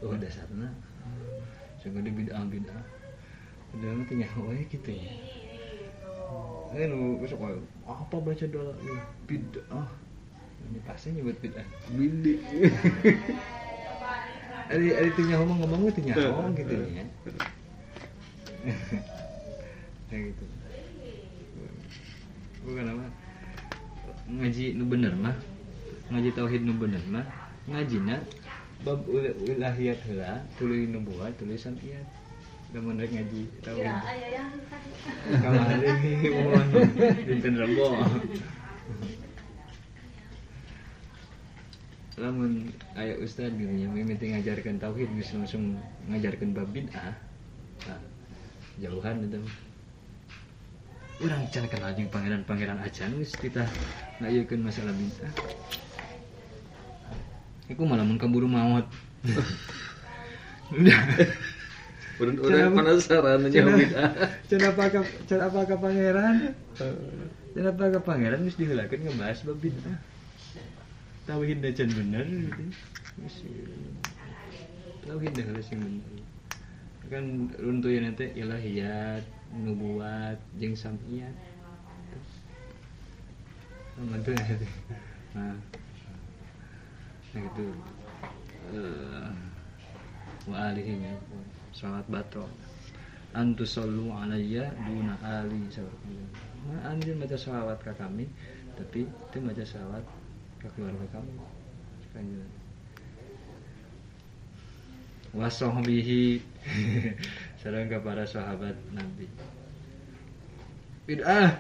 Speaker 1: Oh dasarna. Sagede bid'ah-bid'ah. Padahal teh nyaho we kitu ya. Nu besok apa baca dalail bid'ah. Ini pasti nyebut bid'ah.
Speaker 2: Bid'ah.
Speaker 1: Ari teu nyaho mah ngomong teu nyaho gitu ya. Kayak gitu. Bukan apa? Ngaji nu bener mah, ngaji tauhid nu bener mah, ngajina bab ilahiyat heula, tuluy nubuat, tuluy samiyat. Lamun rek ngaji tauhid. Kamari mohon dinten Rebo. Lamun aya ustad gitu nya mimiti ngajarkeun tauhid geus langsung ngajarkeun bab bid'ah. Nah, jauhan eta mah. Urang can kenal jeung pangeran-pangeran acan geus kita ngayekeun masalah bid'ah. Iku malah mun kaburu maot. Udah.
Speaker 2: Urang penasaran nya bid'ah.
Speaker 1: Can apa ka pangeran? Can apa ka pangeran geus diheulakeun ngebahas bab bid'ah. Tauhid can bener gitu. Tauhid heula sing bener. Kan runtuyan teh ilahiyat, nubuat, jeung samiyat. Nah, nah gitu. Wa alihi ya. Salat batro. Antusallu alayya duna ali saurna. Mah anjeun maca sholawat ka kami tapi teu maca sholawat ka keluarga kami. Kanjeng. Wasohbihi sareng ka para sahabat Nabi. Bid'ah.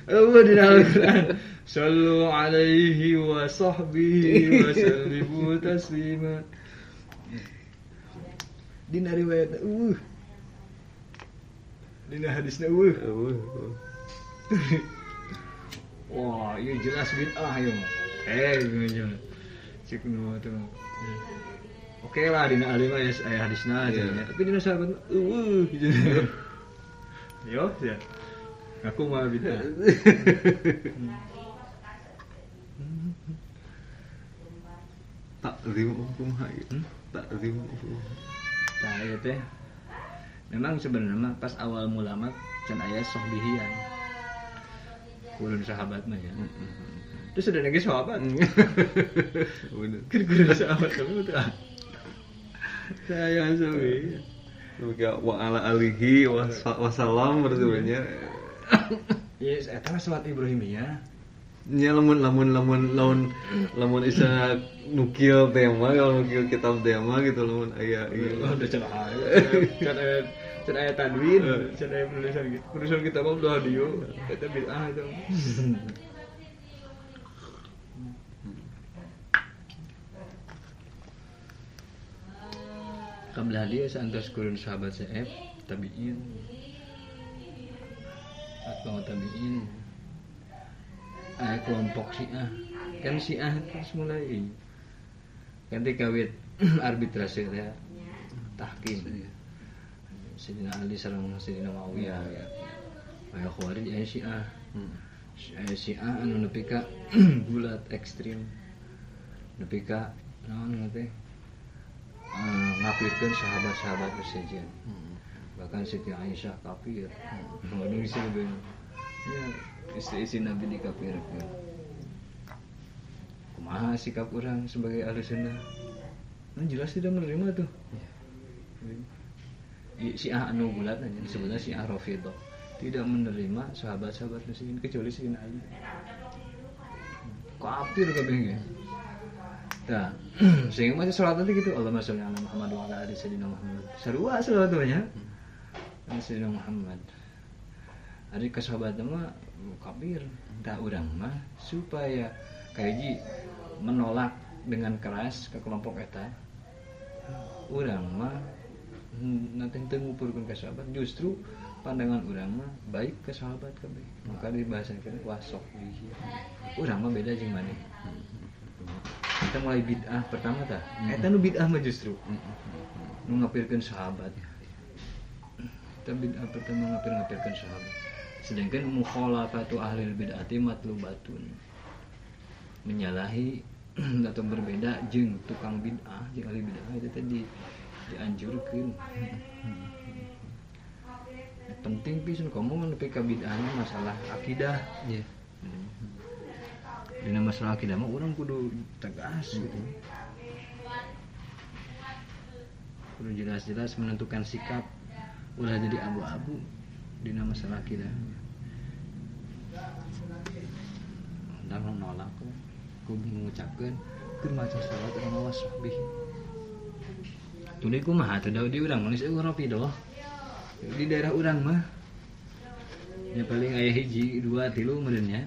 Speaker 1: Allah di dalam Al-Quran. Sallu alaihi wa sahbihi wa sallimu taslima. Dina riwayatna dina hadisna Wah, ieu jelas bid'ah ieu mah. Gimana? Cek nu teh. Oke lah dina ahli mah aya hadisna aja. Tapi dina sahabat mah eueuh. Yo, ya. Aku mah bid'ah.
Speaker 2: Takzim kumaha ieu? Takzim kumaha?
Speaker 1: Tah ieu teh. Memang sebenarnya mah pas awal mula mah can aya sohbihian. Kurun sahabat mah ya. Terus ada lagi sahabat.
Speaker 2: Bener.
Speaker 1: Kurun sahabat tapi betul. Saya sobi.
Speaker 2: Semoga wa ala alihi wasallam berarti.
Speaker 1: Yes, eta mah salat Ibrahimiyah.
Speaker 2: Nya lamun lamun lamun lamun lamun isa nukil tema kalau nukil kitab tema gitu lamun aya ieu.
Speaker 1: Oh, udah can aya. Can aya tadwin, can aya penulisan gitu. Penulisan kitab mah udah audio, eta bid'ah eta. Kablah dia saantos kurun sahabat CF tabi'in atau tabi'in kelompok Syiah kan Syiah terus mulai ganti kawit arbitrase ya tahkim Sayyidina Ali sareng Sayyidina Muawiyah ya aya Khawarij aya Syiah aya Syiah anu nepi ka gulat ekstrim nepi ka naon teh ngapirkeun sahabat-sahabat sejen. Bahkan Siti Aisyah kafir. Waduh isi lebih. Ya, istri-istri Nabi dikafirkeun. Kumaha sikap urang sebagai ahli sunnah? Nah, jelas tidak menerima tuh. Syiah anu gulat aja disebutnya Syiah Rafidhah. Tidak menerima sahabat-sahabat sejen kecuali Sayyidina Ali. Kafir kabeh ge. Nah, sehingga masih sholat nanti gitu Allahumma sholli ala Muhammad wa ala ali sayyidina Muhammad. Sarua sholat nya. Sayyidina Muhammad. Ari ka sahabat mah kafir. Tah urang mah supaya kahiji menolak dengan keras ke kelompok eta. Urang mah nanti teu ngupurkeun ka sahabat, justru pandangan urang mah baik ke sahabat kabeh. Maka dibahasakeun wasohbihi. Urang mah beda jeung maneh. Kita mulai bid'ah pertama tah. Eta nu bid'ah mah justru. Nu ngapirkeun sahabat. Kita bid'ah pertama ngapir-ngapirkeun sahabat. Sedangkan mukhalafatu ahli bid'ati matlubatun. Menyalahi atau berbeda jeung tukang bid'ah, jeung ahli bid'ah itu tadi dianjurkeun. Penting pisan komo nepi ka bid'ahna masalah akidah.
Speaker 2: Iya.
Speaker 1: Dina masalah akidah mah urang kudu tegas gitu. Kudu jelas-jelas menentukan sikap ulah jadi abu-abu dina masalah akidah. Ndang nolak kudu mengucapkeun keur maca sholawat urang mawa sahbih. Tuluy kumaha teh di urang mah geus eueuh Rafidhah. Di daerah urang mah ya paling aya hiji, dua, tilu meureun nya.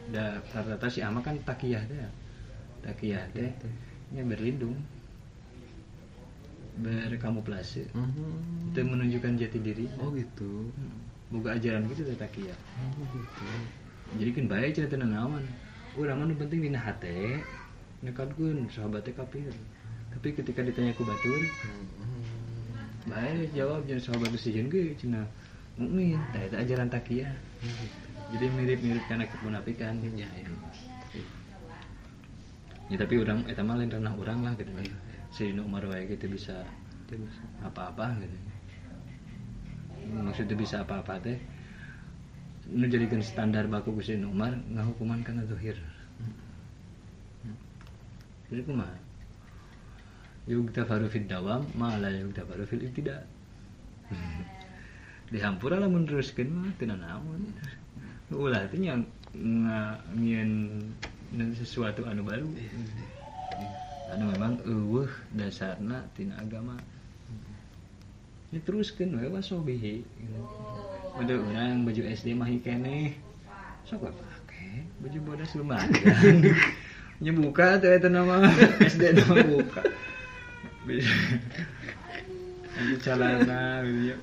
Speaker 1: Da rata-rata si ama kan takiyah teh. Takiyah teh nya berlindung. Berkamuflase. Itu menunjukkan jati diri.
Speaker 2: Oh gitu.
Speaker 1: Boga ajaran gitu teh takiyah.
Speaker 2: Oh gitu.
Speaker 1: Jadi kan bae cenah teu nanaon. Urang mah nu penting dina hate nekadkeun sahabat teh kafir. Tapi ketika ditanya ku batur, bae jawab jeung sahabat sejen ge cenah mukmin. Tah eta ajaran takiyah. Jadi mirip-mirip karena kemunafikan ya, ya. Ya tapi urang eta mah lain ranah urang lah gitu. Sayyidina Umar wae gitu bisa apa-apa gitu. Maksudnya bisa apa-apa teh nu jadikeun standar baku ku Sayyidina Umar ngahukuman kana zahir. Jadi kumaha? Yugtafaru fid dawam ma la yugtafaru fil ibtida. Dihampura lamun neruskeun mah teu nanaon. Ulah teh nya ngieun sesuatu anu baru. Anu memang eueuh dasarna tina agama. Ini teruskeun we wasobihi. Udah urang baju SD mah keneh. Sok pake baju bodas lumayan. Nya buka teh eta nama SD nama buka. Ini celana gitu ya.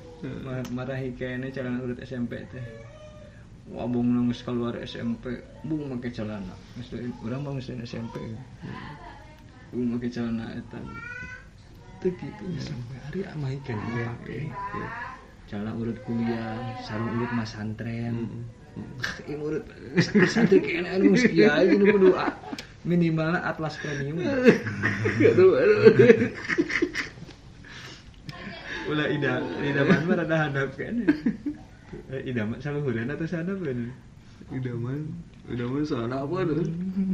Speaker 1: Marahi keneh celana urut SMP teh. Wah bung geus keluar SMP, bung make celana. Geus urang mah geus SMP. Bung make celana eta. Teu kitu sampai hari mah keneh pake. Celana urut kuliah, sarung urut masantren. Ieu urut santri keneh anu geus kiai nu kudu minimalna Atlas Premium.
Speaker 2: Aduh aduh.
Speaker 1: Ulah idaman mah rada handap keneh. Idaman saluhureun atau sahandap kan?
Speaker 2: Idaman sana apa tuh?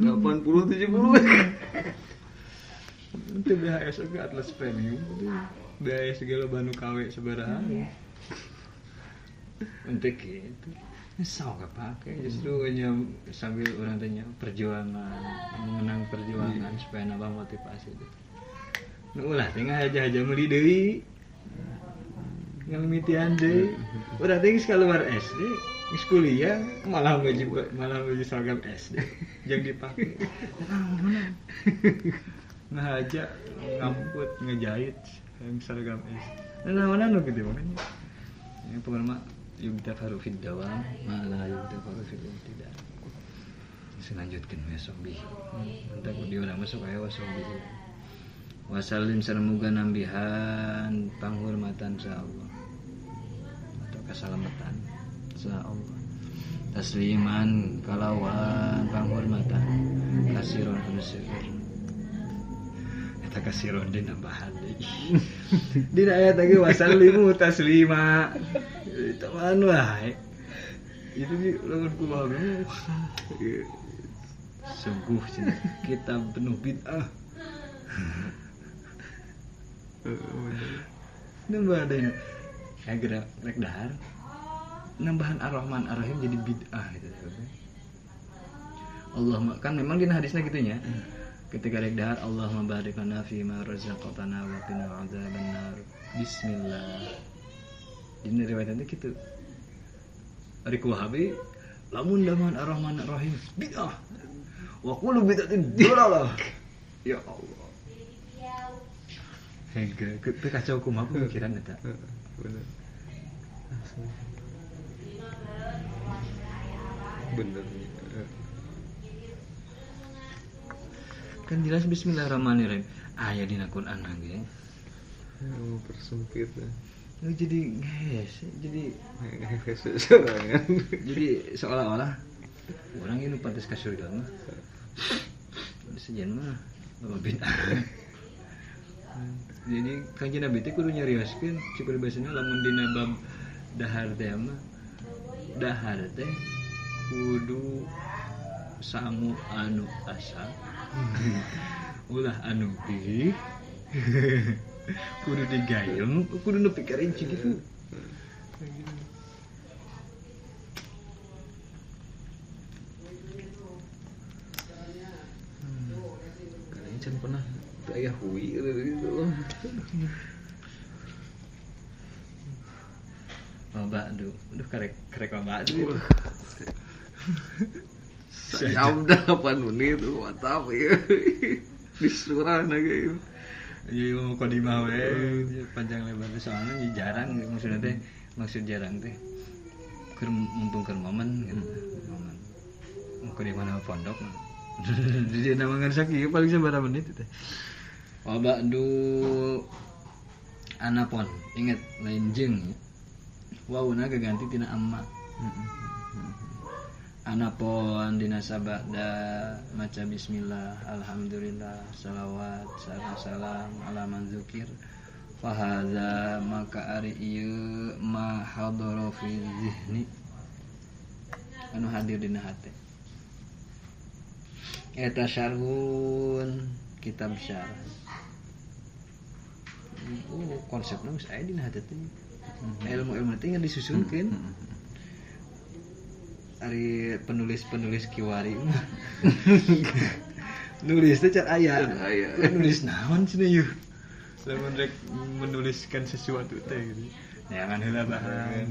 Speaker 2: 80 70.
Speaker 1: Itu BHS oge Atlas Premium itu. BHS ge loba nu KW sabaraha. Untuk gitu. Sok pake justru nya sambil urang teh nya perjuangan, mengenang perjuangan supaya nambah motivasi teh. Nu ulah teh ngahaja-haja meuli deui. Ngalimitian deui. Urang teh geus kaluar SD, geus kuliah malah baju seragam SD jeung dipake. Ngahaja, ngamput, ngejahit yang seragam SD. Nah, mana nu kitu makanya. Yang pokokna mah yugtafaru fid dawam ma la yugtafaru fil ibtida. Selanjutkeun we sobi. Entar di urang masuk aya wasobi. Wasallim sareng muga nambihan panghormatan sa Allah atau kasalamatan sa Allah. Tasliman kalawan panghormatan kasiron anu seueur. Eta kasiron deui nambahan deui. Dina ayat lagi wasallimu taslima. Itu man wae. Itu di lamun kumaha sungguh kita penuh bid'ah. Nambah ada ini ya gerak rek dahar nambahan Ar-Rahman Ar-Rahim jadi bid'ah gitu. Allah kan memang di hadisnya gitu nya. Ketika rek dahar Allahumma barik lana fi ma razaqtana wa qina adzabannar. Bismillah. Dina riwayatna gitu. Ari Wahabi lamun nambahan Ar-Rahman Ar-Rahim bid'ah. Wa kullu bid'atin dhalalah. Ya Allah. Hege, teu kacau kumaha pemikiran eta.
Speaker 2: Bener. Bener.
Speaker 1: Kan jelas bismillahirrahmanirrahim. Aya dina Quran ge.
Speaker 2: Mempersempit.
Speaker 1: Lu jadi guys, jadi jadi seolah-olah orang ini pantas ka surga mah. Sejen mah loba bid'ah. Jadi Kanjeng Nabi teh kudu nyarioskeun cukup bahasana lamun dina bab dahar teh mah dahar teh kudu sangu anu asa ulah anu pilih kudu digayem kudu nepi ka rinci gitu.
Speaker 2: Kalian can pernah aya hui gitu.
Speaker 1: Loba aduh, aduh karek loba aduh.
Speaker 2: Sejam 8 menit, mantap ya. Di surah lagi.
Speaker 1: Jadi mau kodimah we panjang lebar soalnya jarang maksudnya teh, maksud jarang teh keur mumpung keur momen gitu. Momen. Mau kodimah pondok. Jadi nama ngan sakieu paling sabaraha menit teh. Wa ba'du anapon, ingat lain jeung. Wauna gaganti tina amma. Anapon dina sabada maca bismillah, alhamdulillah, salawat, salam ala man zukir. Fa hadza maka ari ieu ma hadara fi zihni. Anu hadir dina hate. Eta syarhun kitab syarah. Oh, konsepna geus aya dina hate teh. Ilmu-ilmu teh ngan disusunkeun. Ari penulis-penulis kiwari mah nulis teh can aya. Nulis naon cenah yeuh. Lamun rek menuliskan sesuatu teh gitu. Neangan heula bahan.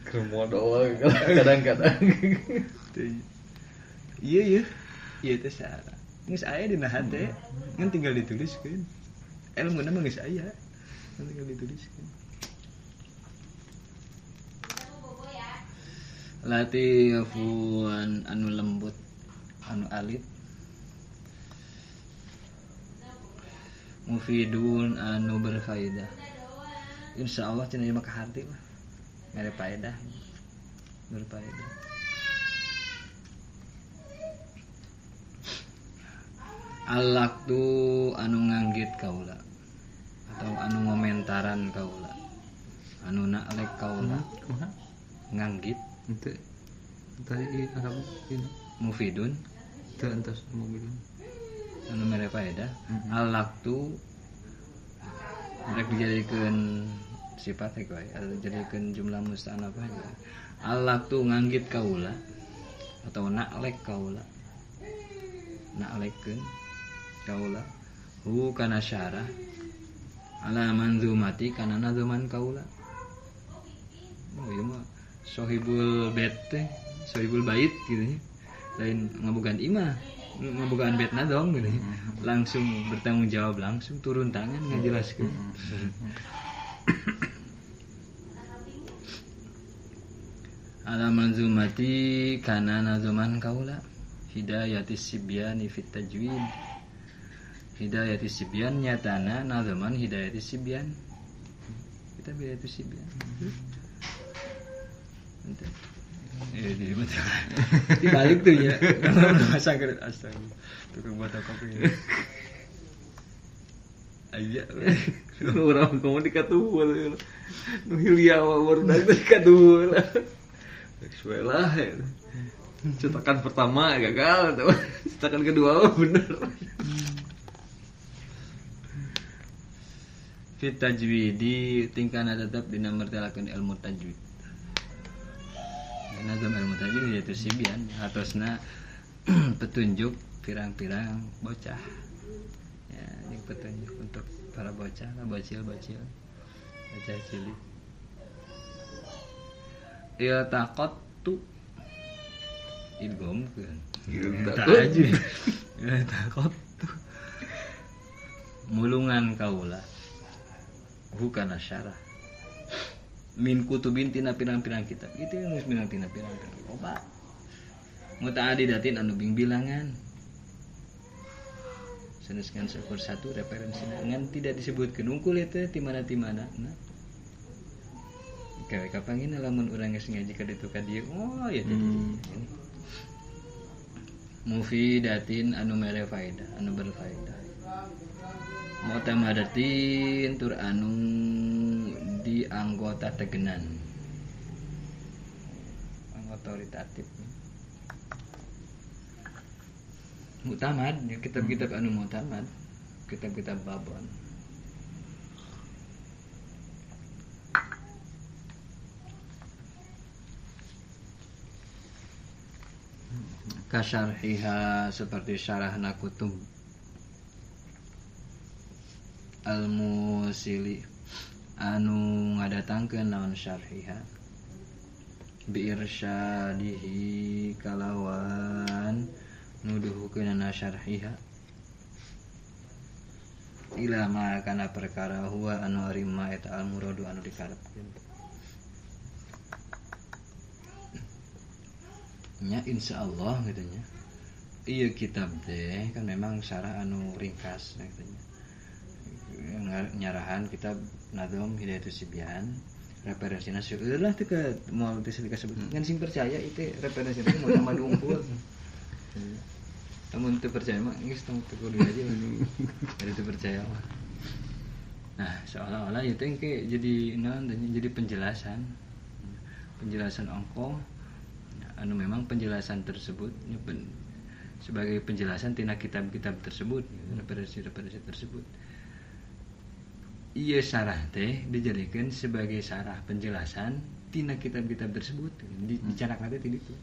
Speaker 2: Keur modal kadang-kadang.
Speaker 1: Iya iya. Ieu teh salah. Geus aya dina hate, ngan tinggal dituliskeun. Ilmuna mah geus aya. Ngan tinggal dituliskeun. Latifun anu lembut, anu alit. Mufidun anu berfaedah. Insyaallah cenah ieu mah ka hati mah. Mere faedah. Berfaedah. Alaktu anu nganggit kaula atau anu ngomentaran kaula. Anu naklek kaula.
Speaker 2: Kumaha?
Speaker 1: Nganggit
Speaker 2: henteu. Tadi Arab ini
Speaker 1: mufidun
Speaker 2: teu entos mufidun.
Speaker 1: Anu mere faedah. Alaktu rek dijadikeun sifat rek wae atau dijadikeun jumlah musta'anaf wae. Alaktu nganggit kaula atau naklek kaula. Naklekkeun kaula hu kana syarah ala manzumati kana nazuman kaula. Oh ieu mah sohibul bait teh, sohibul bait gitu nya. Lain ngabogaan imah, ngabogaan bait na dong gitu. Langsung bertanggung jawab, langsung turun tangan ngajelaskeun. Ala manzumati kana nazuman kaula hidayatis sibyani fit tajwid. Hidayatis sibyan nyatana nazuman hidayatis sibyan. Kita hidayatis sibyan. Di betul. Dibalik tuh ya. Masa keret astaga. Tukang fotokopi. Aya.
Speaker 2: Urang komo dikatuhul. Nu hilia baru dikatuhul. Rek lah. Cetakan pertama gagal, cetakan kedua bener.
Speaker 1: Fit tajwidi tingkana tetap dina mertelakeun ilmu tajwid. Nazam ilmu tajwid yaitu sibyan hatosna petunjuk pirang-pirang bocah. Ya, ini petunjuk untuk para bocah, bocil-bocil, bocah cilik. Iltaqattu idgomkeun. Iltaqattu mulungan kaula hukana syarah min kutubin tina pirang-pirang kitab. Itu yang geus minang tina pirang-pirang loba. Mutaadidatin anu bingbilangan. Sanes ngan seukur satu referensina ngan tidak disebutkeun unggul eta ti mana-ti mana. Nah. Kawe kapangin lamun urang geus ngaji ka ditu ka dieu. Oh ya teh. Mufidatin anu mere faedah, anu berfaedah. Mutamadatin tur anu di anggota tegenan, otoritatif mutamad, kitab-kitab anu mutamad, kitab-kitab babon. Kasyarhiha seperti syarahna kutub al-musili anu ngadatangkeun naon syarhiha biirsyadihi kalawan nuduhkeunana syarhiha ila ma kana perkara huwa anu ari ma eta al muradu anu dikarepkeun nya insyaallah gitu nya. Ieu kitab teh kan memang syarah anu ringkas gitu nya. Nyarahan kitab Nadhom Hidayatus Sibyan referensina seueur lah teu ka moal teu disebut ngan sing percaya itu referensina mau tambah unggul. Lamun teu percaya mah geus tong teu kudu aja dari teu percaya mah. Nah, seolah-olah itu engke jadi naon jadi penjelasan. Penjelasan ongkoh anu memang penjelasan tersebut sebagai penjelasan tina kitab-kitab tersebut, referensi-referensi tersebut. Ieu syarah teh dijadikeun sebagai syarah penjelasan tina kitab-kitab tersebut dicanak teh ti ditu.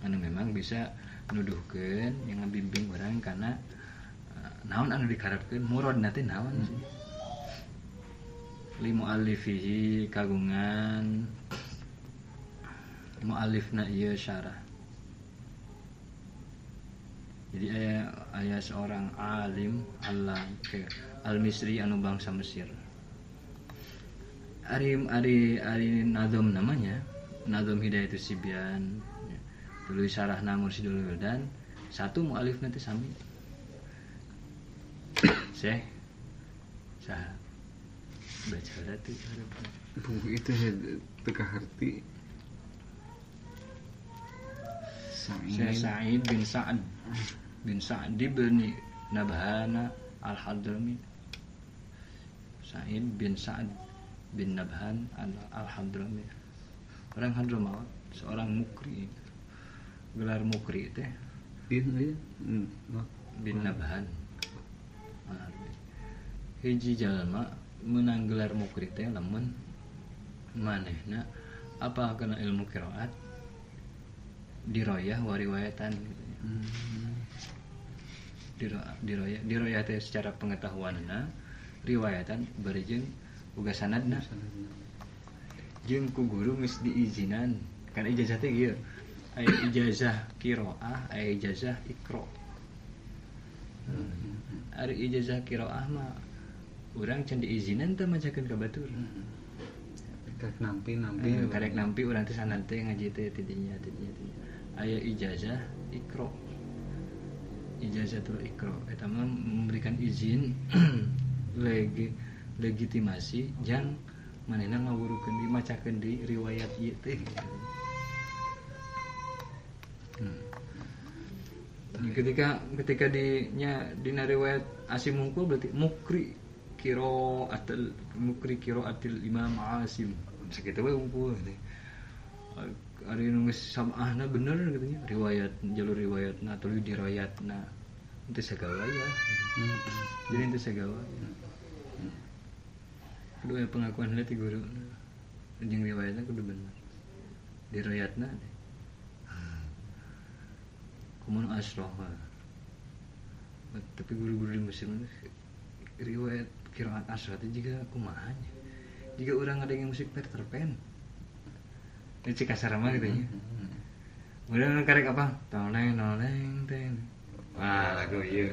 Speaker 1: Anu memang bisa nuduhkeun yang ngabimbing urang kana naon anu dikarepkeun muradna teh naon sih. Li muallifihi kagungan muallifna ieu syarah. Jadi aya seorang alim Allah al-Misri anu bangsa Mesir. Ari ari nazom namanya, Nazom Hidayatus Sibyan. Tulis syarahna Mursyidul Wildan, satu muallifna teh sami. Syekh saha baca teh
Speaker 2: buku itu teu kaharti.
Speaker 1: Syekh Sa'id bin Sa'ad bin Sa'd bin Nabhana Al-Hadrami. Sa'id bin Sa'ad bin Nabhan Al-Hadrami. Orang Hadramaut, seorang mukri. Gelar mukri teh bin Nabhan. Hiji jalma menang gelar mukri teh lamun manehna apa kana ilmu qiraat diroyah wariwayatan gitu. Diroyah teh secara pengetahuanna, riwayatan bari jeung uga sanadna. Jeung ku guru geus diizinan. Kan ijazah teh ieu. Aya ijazah qiraah, aya ijazah iqra. Ari ijazah qiraah mah urang can diizinan teh macakeun ka batur.
Speaker 2: Karek nampi.
Speaker 1: Karek nampi urang teh sanad teh ngaji teh tidinya. Aya ijazah iqra. Ijazatul iqra eta mah memberikan izin legitimasi jang manehna ngawurukeun di macakeun di riwayat ieu teh. Ketika di nya dina riwayat Asim mungkul berarti mukri qiraatil Imam Asim. Sakitu we unggul teh. Ari nu geus samahna bener gitu nya riwayat jalur riwayatna atuh diriwayatna teu sagawaya. Jadi teu sagawaya. Kudu aya pengakuan heula ti guru. Jeung riwayatna kudu bener. Diriwayatna teh. Kumaha asroh. Tapi guru-guru di Mesir riwayat qiraat asroh teh jiga kumaha nya. Jiga urang ngadengin musik Peter Pan. Ini cik kasar mah gitu nya. Udah karek apa? Toneng noneng ten. Wah, lagu ieu.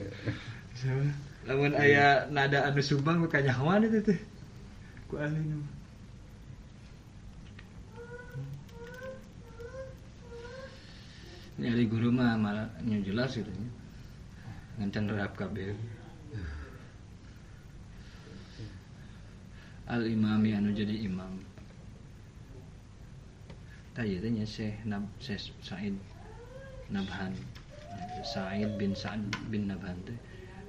Speaker 1: Lamun aya nada anu sumbang we kanyahoan itu teh. Ku ahli mah. Nyari guru mah malah nya jelas gitu nya. Ngan rap kabeh. Al imami anu jadi imam. Tadi teh nya Syekh Sa'id Nabhan. Sa'id bin Sa'ad bin Nabhan teh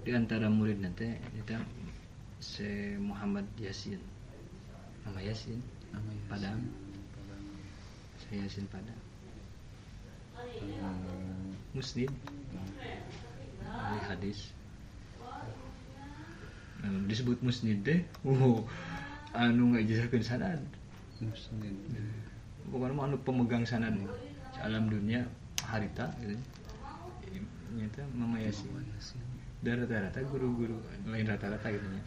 Speaker 1: di antara muridna teh eta Syekh Muhammad Yasin. Nama Yasin. Padang. Syekh Yasin Padang. Musnid. Ahli hadis. Disebut musnid teh. Oh, anu ngajazahkeun sanad.
Speaker 2: Musnid.
Speaker 1: Pokoknya mah anu pemegang sanad alam dunia harita gitu. Nyata Mama Yasin. Dan rata-rata guru-guru lain rata-rata gitu nya.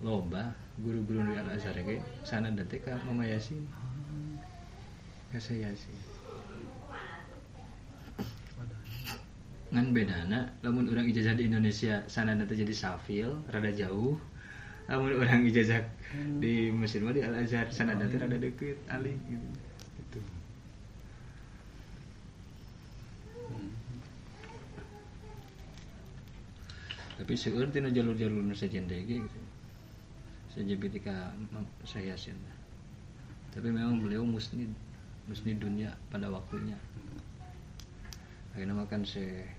Speaker 1: Loba guru-guru di Al-Azhar ge sanad teh ka Mama Yasin. Ka Syekh Yasin. Ngan bedana lamun urang ijazah di Indonesia sanad teh jadi safil rada jauh. Lamun urang ijazah di Mesir mah di Al-Azhar sanad teh rada deukeut alih gitu. Gitu. Tapi seueur tina jalur-jalur nu sejen deui ge gitu. Sejen ketika saya Yasin. Tapi memang beliau musnid dunia pada waktunya. Akhirnya makan Syekh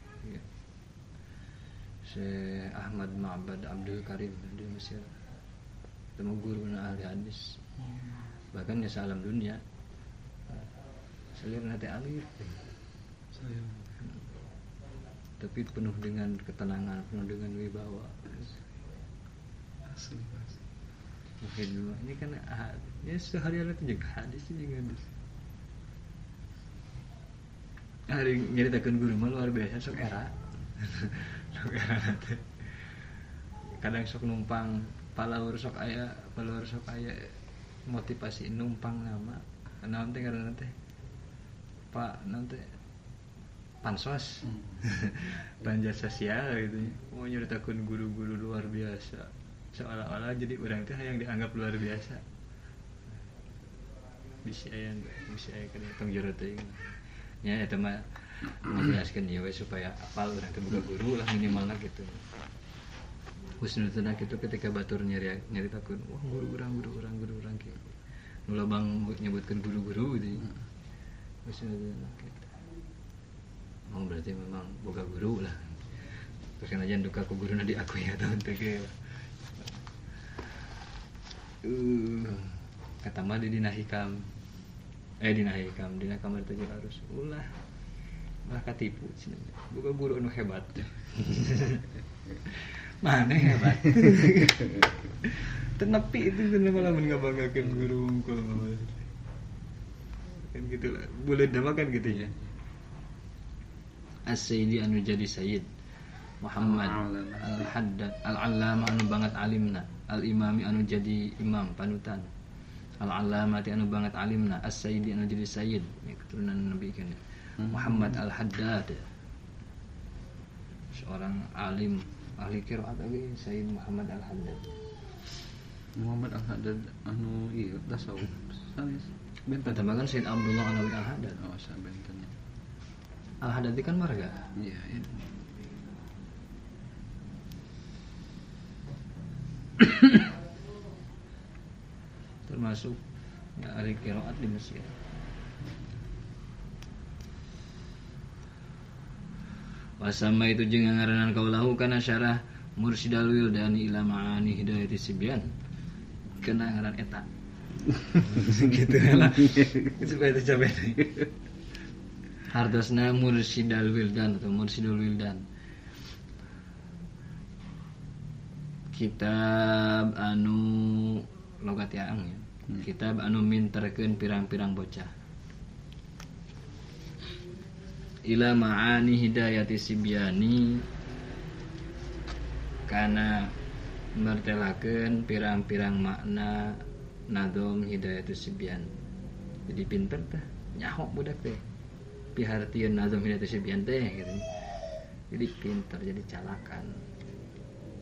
Speaker 1: Ahmad Ma'bad Abdul Karim di Mesir. Temu guru ahli hadis. Bahkan ya salam dunia. Selirna teh alir. Tapi penuh dengan ketenangan, penuh dengan wibawa.
Speaker 5: Asli.
Speaker 1: Mungkin ini kan ya sehari-hari itu juga hadis juga hadis. Hari nyaritakeun guru mah luar biasa sok era. Sok era teh. Kadang sok numpang palaur sok aya motivasi numpang nama. Naon teh ngaranna teh? Pak naon teh? Pansos. Banjar sosial gitu. Mau nyaritakeun guru-guru luar biasa. Seolah-olah jadi urang teh yang dianggap luar biasa. Bisi aya kana tong jero teuing. Nya eta mah ngajelaskeun ieu we supaya apal urang teh boga guru lah minimalna gitu. Husnuzona kitu ketika batur nyaritakeun wah guru urang kieu. Nu lobang nyebutkeun guru-guru gitu. Husnuzona kitu. Emang berarti memang boga guru lah. Terus kan aja duka ku guruna diakui atau henteu ge. Kata mah di dina hikam. Dina hikam, dina kamar teh harus ulah katipu cenah. Boga guru anu hebat. Mana hebat. Tenepi itu sebenarnya malah ngabanggakeun guru unggul. Kan gitu lah. Boleh nama kan gitu ya. As-Sayyidi anu jadi Sayyid Muhammad Al-Haddad Al-Allamah anu banget alimna, Al-Imami anu jadi imam panutan, Al-Allamati anu banget alimna, As-Sayyidi anu jadi Sayyid ya, keturunan Nabi kan. Muhammad Al-Haddad seorang alim ahli qiraat oge Sayyid Muhammad Al-Haddad.
Speaker 5: Muhammad Al-Haddad anu ieu tasawuf sanes benten.
Speaker 1: Tambahkan Sayyid Abdullah Alawi Al-Haddad.
Speaker 5: Oh, sabentennya.
Speaker 1: Al-Haddad kan marga.
Speaker 5: Iya, iya.
Speaker 1: Termasuk ya, ahli qiraat di Mesir. Wasama itu jeung ngaranan kaulahu kana syarah Mursidal Wildani ila ma'ani hidayati sibyan. Kana ngaran eta. Gitu lah. Supaya tercapai. Hartosna Mursidal Wildan atau Mursidul Wildan. Kitab anu logat yaang ya. Kitab anu minterkeun pirang-pirang bocah. Ila ma'ani hidayati sibyani kana mertelakeun pirang-pirang makna nadom hidayatus sibyan. Jadi pinter teh nyaho budak teh. Pihartieun nazam hidayatus sibyan teh gitu. Jadi pinter, jadi calakan.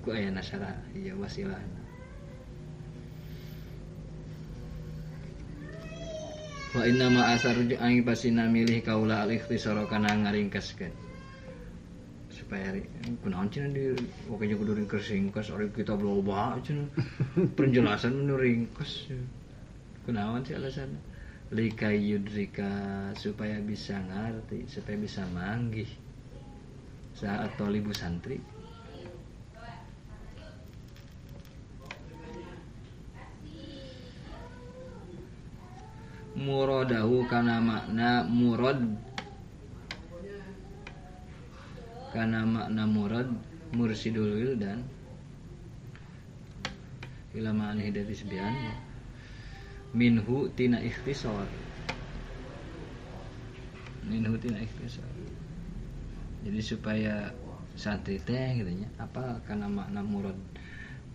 Speaker 1: Ku aya nasara ieu wasilahna. Wa inna ma asarju angin pasina milih kaula al-ikhtisara kana ngaringkaskeun. Supaya kunaon cenah di pokoknya kudu ringkes-ringkes ari kitab loba cenah. Penjelasan nu ringkes. Kunaon sih alasanna? Likai yudrika supaya bisa ngerti, supaya bisa manggih saat tolibu santri. Muradahu kana makna murad, kana makna murad mursidul wildan ila ma'ani hidayati sibyan minhu tina ikhtisar, minhu tina ikhtisar. Jadi supaya santri teh gitu nya apa kana makna murad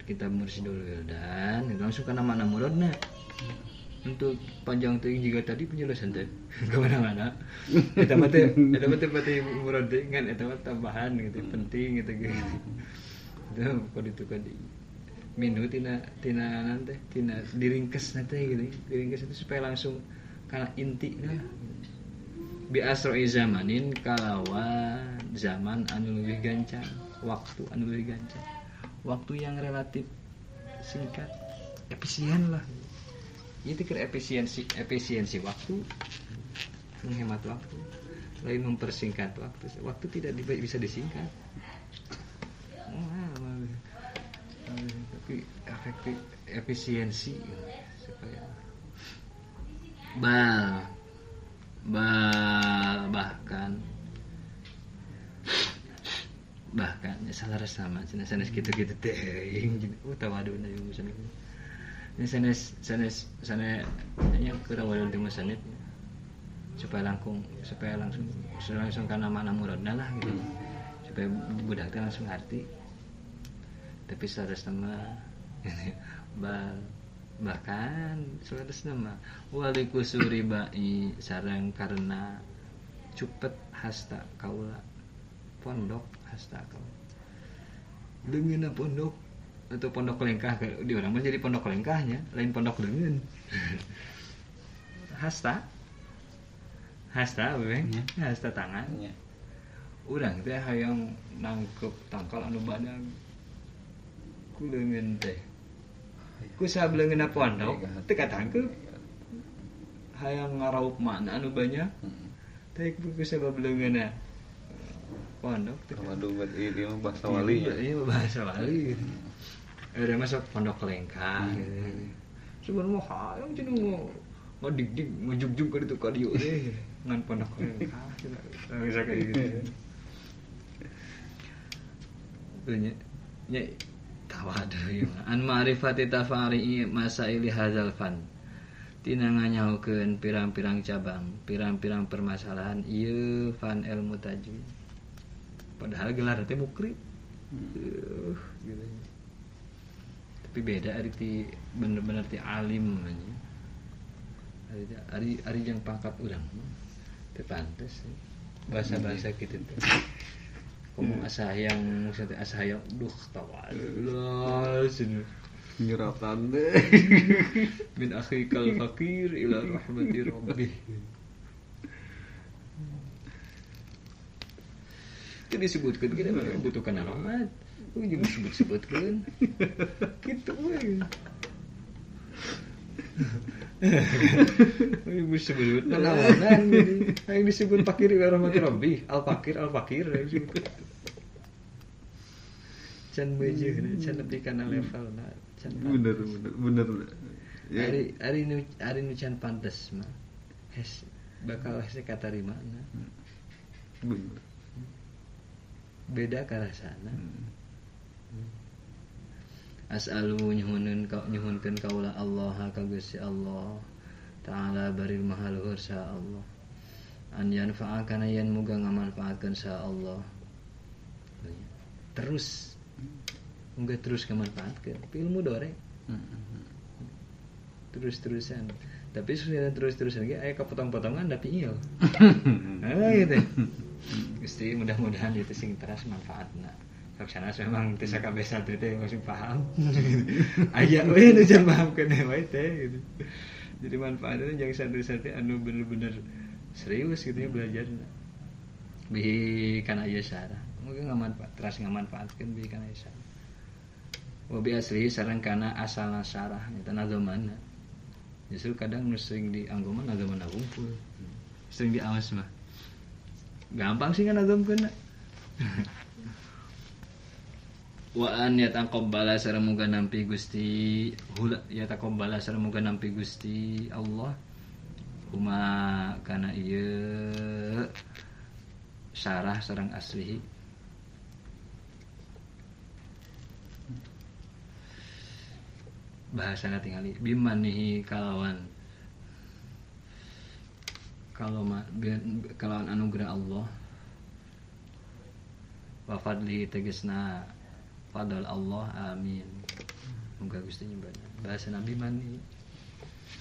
Speaker 1: kitab Mursidul Wildan itu langsung kana makna muradna. Untuk panjang teuing juga tadi penjelasan teh kemana-mana. Eta mah teh pati murad teh ngan eta mah tambahan gitu penting gitu gitu. Itu kudu itu kan minhu tina nanti tina diringkes nanti gitu. Diringkes itu supaya langsung kana inti nah. Bi asro'i zamanin kalawan zaman anu leuwih gancang, waktu anu leuwih gancang. Waktu yang relatif singkat, efisien lah. Itu kira efisiensi waktu, menghemat waktu, lain mempersingkat waktu. Waktu tidak bisa disingkat. Wah, tapi efektif efisiensi supaya bahkan Nya salaras sama cenah sanes kitu-kitu teh. Tawaduna ieu musannif. Ini sanes sanes sanes nya kurang wadon teh musannif supaya langsung langsung kana makna muradna lah gitu. Supaya budak teh langsung ngarti. Tapi salarasna mah bahkan salarasna mah walikusuri ba'i sareng karena cupet hasta kaula pondok hasta kaula leungeunna pondok atau pondok lengkah di orang mah jadi pondok lengkahnya lain pondok leungeun hasta hasta beng hasta tangan urang teh hayang nangkep tangkal anu badag ku leungeun teh ku sableungeunna pondok teu katangkep hayang ngaraup makna anu banyak teh ku sabab leungeunna pondok teh.
Speaker 2: Waduh, ieu mah bahasa wali.
Speaker 1: Iya, bahasa wali. Ada masuk pondok lengkah gitu. Sebenarnya mah hayang cenah ngadig-dig ngajugjug ka ditu ka dieu teh ngan pondok lengkah cenah. Bisa kayak gitu. Nya nya tawadu ieu mah. An ma'rifati tafari'i masaili hadzal fan. Tina nganyahokeun pirang-pirang cabang, pirang-pirang permasalahan ieu fan ilmu tajwid. Padahal gelar teh mukri. Gitu. Tapi beda ari ti bener-bener ti alim aja. Ari ari jeung pangkat urang teu pantes bahasa-bahasa kitu teh. Komo asa hayang maksudna asa hayang duh tawallah cenah.
Speaker 2: Nyeratan deh.
Speaker 1: Min akhikal fakir ila rahmati rabbih. Itu disebutkan kita membutuhkan rahmat. Juga disebut-sebutkan gitu we. Disebut naonan yang disebut fakir ila rahmati rabbih, al fakir disebut. Can beujeuna can nepi kana levelna can.
Speaker 2: Bener.
Speaker 1: Ari nu can pantes mah hes bakal hese katarimana.
Speaker 2: Bener.
Speaker 1: Beda karasana. As'alu nyuhunkeun kaula Allah ka Gusti Allah Ta'ala baril maha luhur sa Allah. An yanfa'a kana yen muga ngamanfaatkeun sa Allah. Terus muga terus ngamanfaatkeun. Tapi ilmu dore. Terus-terusan. Tapi sudah terus-terusan ge aya kapotong-potongan da piil. Ah gitu. Gusti mudah-mudahan itu sing teras manfaatna. Saksana memang teu sakabeh santri teh langsung paham. Aya we nu can paham keneh wae teh gitu. Jadi manfaatna jeung santri-santri anu bener-bener serius gitu ya belajarna. Bihi kana ieu sarah. Mungkin ngamanfaat teras ngamanfaatkeun bihi kana ieu sarah. Wa bi asli sareng kana asalna sarah eta nazomanna. Justru kadang nu sering dianggo mah nazomanna wungkul. Sering diawas mah. Gampang sih kan nazomkeun. Wa an yataqabbala sareng muga nampi Gusti hula yataqabbala sareng muga nampi Gusti Allah huma kana ieu syarah sareng aslihi bahasana tingali bimanihi kalawan kalawan anugerah Allah wa fadlihi tegasna fadl Allah amin. Muga Gusti nyembana. Bahasa Nabi mani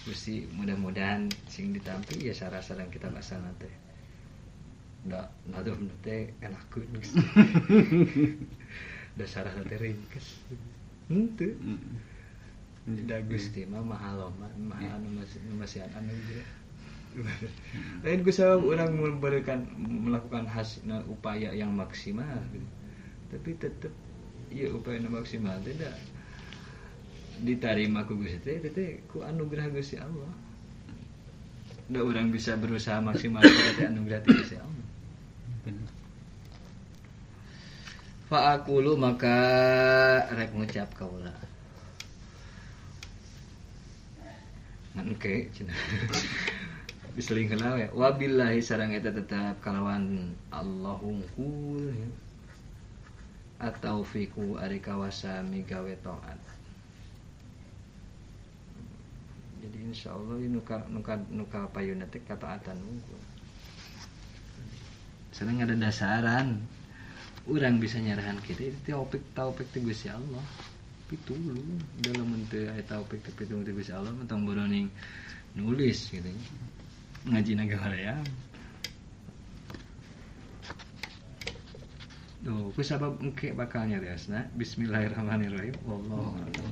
Speaker 1: Gusti mudah-mudahan sing ditampi ya sarah-sarang kitab asalna teh. Da nadom teh enakeun Gusti. Da sarah teh ringkes. Henteu. Da Gusti mah maha loman, maha anu masihan anugerah. Lain ku sabab urang memberikan melakukan hasil upaya yang maksimal gitu. Tapi tetep iya upaya maksimal tidak diterima ku Gusti teh ku anugerah Gusti Allah. Da urang bisa berusaha maksimal teh anugerah ti Gusti Allah. Fa aqulu maka rek ngucap kaula. Ngan ke cenah. Diseling heula we. Wabillahi sareng eta tetep kalawan Allahungkul. At-taufiqu ari kawasa migawe taat. Jadi insyaallah nu ka payuna teh kataatan unggul. Seneng ada dasaran. Urang bisa nyarahan kita itu taufik teh Gusti Allah. Pitulung dalam teu aya taufik teh pitulung teh Gusti Allah tong boroning nulis gitu. Ngaji naga hoream. Duh, ku sabab engke bakal nyariosna. Bismillahirrahmanirrahim. Wallahu a'lam.